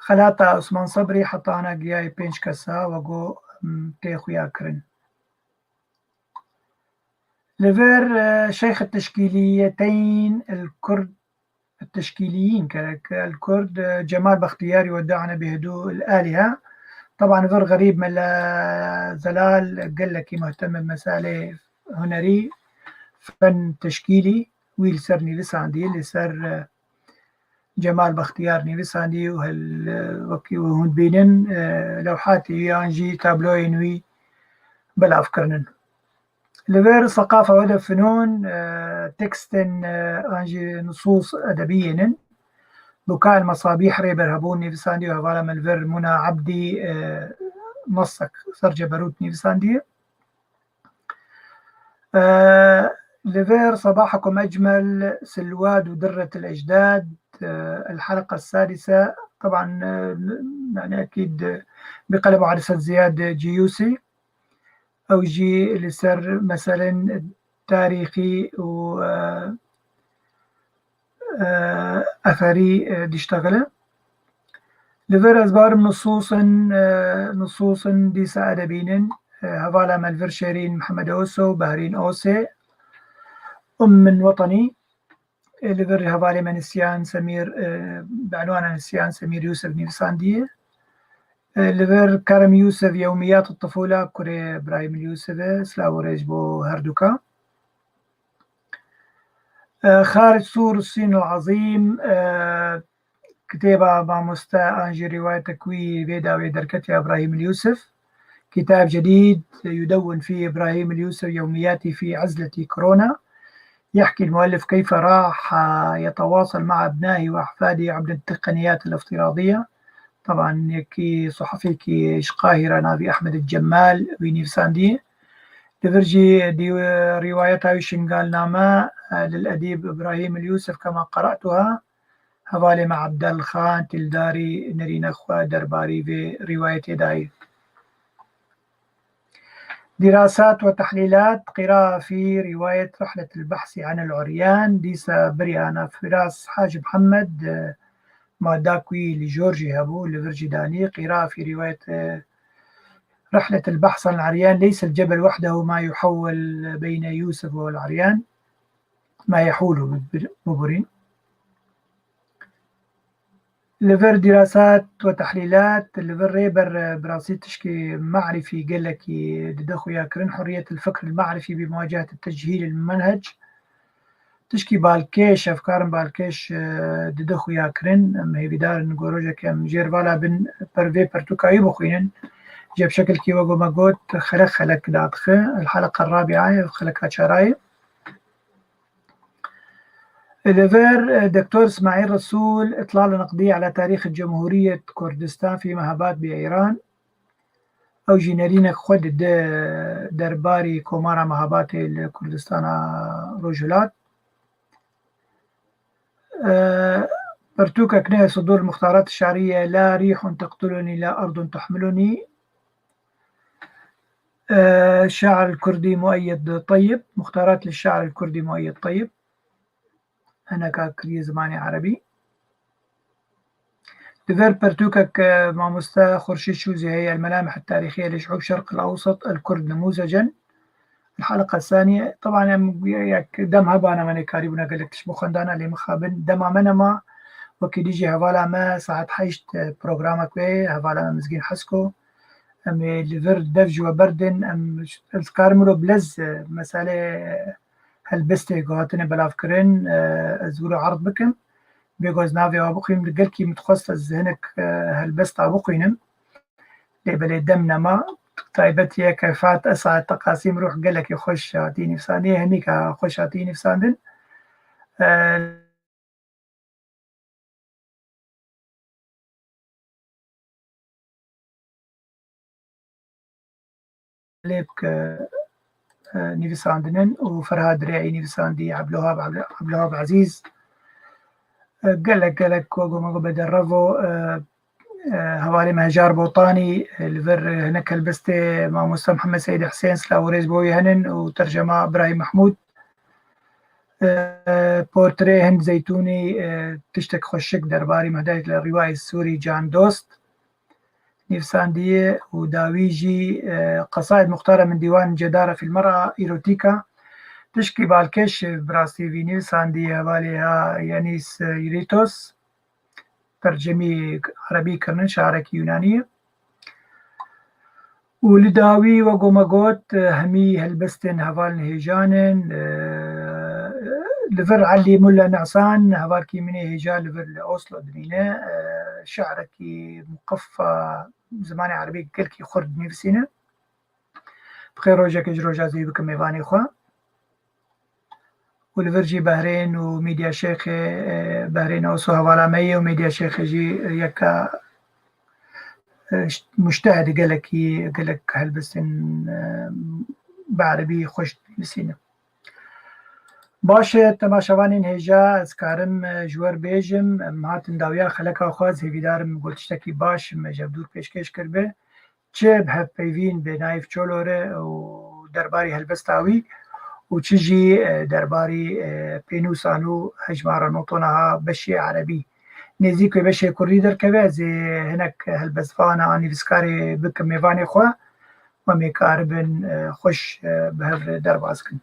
Xelata Osman Sebrî heta ana giyayê pênc kesa, wek ku, em, tê xuya kirin. Li vir, e, Şeyx Teşkîliyeteyn el Kurd, Teşkîliyîn gerek el Kurd, e, Cemal Bextiyar yeweda'ne bi hudû el alihe. Teban vir Xerîb Mela Zelal gelekî muhtem bi meselê hunerî, fen teşkîlî, wî li ser nivîsandî, li ser, e, Cemal Bextiyar nivîsandî û hel, wekî hûn dibînin, e, lewhatê wî an jî tabloyên wî belav kirinin. Li vir seqafa we de finûn, e, tekstên, e, an jî nusûs edebî yên in. Buka el Mesabîh rê berhebûn nivîsandî û hevala me li vir Muna Ebdî, e, nesek ser ceberût nivîsandiye. آه، لفير صباحكم أجمل سلواد ودرة الأجداد، آه، الحلقة السادسة. طبعًا، آه، يعني أكيد بقلم وعدسة زياد جيوسي، أو جي لسر مثلًا تاريخي و، آه، e, eferî, e, diştexile. Li vir ez barim nusûsin, e, nusûsin dîsa edebînin, e, hevala me li vir Şêrîn Mihemed Oso, Behrîn Osê, Um min Wetenî, e, li vir hevalê me Nisyan Semîr, e, bi enwana Nisyan Semîr Yûsif nivîsandiye. E, li vir Kerem Yûsif Yewmiyat Tifûla, kurê Birahîm Yûsif e, silav û rêz bo herduka. آه، خارج سور الصين العظيم، آه، kitêba mamoste an jî rîwayetek wî vê dawê derketiya Îbrahîm Yûsif. كتاب جديد يدون فيه إبراهيم اليوسف يومياته في عزلة كورونا. يحكي المؤلف كيف راح يتواصل مع أبنائه وأحفاده عبر التقنيات الافتراضية. Teban yekî suhefîkî ji Qahîre navî Ehmed Cemal wî nivîsandiye. Li vir jî dî-, rîwayeta wî Şingalname, e, lil edîb Îbrahîm el Yûsif kema qere'tuha, hevalê me Ebdel Xan Tîldarî nerîna xwe derbarî vê rîwayetê dayî. دراسات وتحليلات، قراءة في رواية رحلة البحث عن العريان، dîsa beriya ana Firas Hacî Mihemed, e, مادا کوی لجورجی هبو، لفرجی دانی، قراءة في رواية، آه، رحلة البحث عن العريان، ليس الجبل وحده ما يحول بين يوسف والعريان، ما يحول ببرين. Li vir dîrasat û tehlîlat, li vir rêber, e, bi rastî tişkî me'rifî gelekî dide xuyakirin, hurriyet el fikr el me'rifî bi muwacehete tecihîl el menhec. Tişkî balkêş, efkarin balkêş, e, dide xuyakirin. Em hêvîdar in ku rojekê em jêr vala bin, per vê pertûka wî bixwînin. Ji şekilkî wek me got, xelek xelek dadixe. El heleqa rabi'a ye, xeleka çara ye. Li vir, e, Doktor Îsmaîl Resûl, إطلالة نقدية على تاريخ جمهورية كردستان فيما هبات بإيران. Ew jî nerînek xwe dide derbarî Komara Mehabatê li Kurdistana Rojhilat. E, Pertûkek ne, صدور المختارات الشعرية، لا ريح تقتلني لا أرض تحملني. آه، الشاعر الكردي مؤيد طيب، مختارات للشاعر الكردي مؤيد طيب. Hineka kiriye zimanê erebî. Li vir pertûkek, e, mamoste Xurşîd Şûzî heye, الملامح التاريخية لشعوب شرق الأوسط الكرد نموذجا. الحلقة الثانية. Teban em yek dem hebana me nêkarîbûna gelek tişt bo xwendana lê mixabin dema me nema. Wekî dî jî hevala me saet heşt, e, programek wê, hevala me Mizgîn Hesko. Em ê li vir dev ji we berdin, em, ez karim wilo bilez, e, meselê, e, helbestê ku hatine belavkirin, e, ez wilo erd bikim. Bêgo ez navê wa bixwînim, gelkî min dixwest ez hinek, e, helbesta bixwînim. Lê belê dem nema, taybetî ye kefat, e, saet teqasî min rûh gelekî xweş hatî nivîsandin, hemîka xweş hatî nivîsandin. E, lê bike, e, nivîsandinin û Ferhad Rê'î nivîsandî, Ebdulwehab, Ebdulwehab Ezîz, e, gelek, gelek ku goma ku bede revo, e, e, hevalê me Hejar Botanî, e, li vir hinek helbestê mamoste Mihemed Seyîd Hisên, silav û rêz bo wî henin û tercema Birahîm Mehmûd. E, portrê Hind Zeytûnî, e, tiştek xweşik derbarî Mehdayek li Rîwayê Sûrî Can Dost nivîsandiye û dawî jî, e, Qesaid Muxtara min Dîwan Cedara fî l-Mer'a Îrotîka. Tişkî balkêş bi rastî vî nivîsandiye hevalê ha Yanîs Yiritos. Tercemî erebî kirinin, şarekî Yunanî ye. Û li dawî, wek me got, hemî helbestên hevalên hêjan in. E, li vir Elî Mula Nisan, hevalkî min ê hêja li vir li Oslo dimîne. E, şi'rekî muqeffa, zimanê erebî gelkî xurt dinivîsîne. Bi xêr rojekê ji roja zî bikim mêvanê xwe. Û li vir jî Behrên û Mîdya Şêxê, e, Behrên Oso hevala me ye û Mîdya Şêxê jî yeka, e, muştehed gelekî, gelek helbestên, e, bi erebî xweş dinivîsîne. Baş e, temaşevanên hêja, ez karim, e, ji we re bêjim, em hatin dawiya xeleka xwe, ez hêvîdar im ku tiştekî baş me ji hevdûr pêşkêş kiribe. Çi bi hevpeyvîn bi Naîf Çolo re û derbarî helbesta wî û çi jî, e, derbarî, e, pênûsan û hejmara notona ha beşê erebî. Nêzîk wê beşê kurdî derkeve, ez ê hinek helbestvana an nivîskarê bikim mêvanê xwe. Em ê karibin, e, xweş, e, bi hev re derbas kin.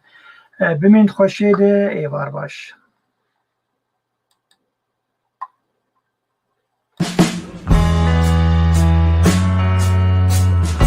E, bimîn di xweşiyê de, êvar baş.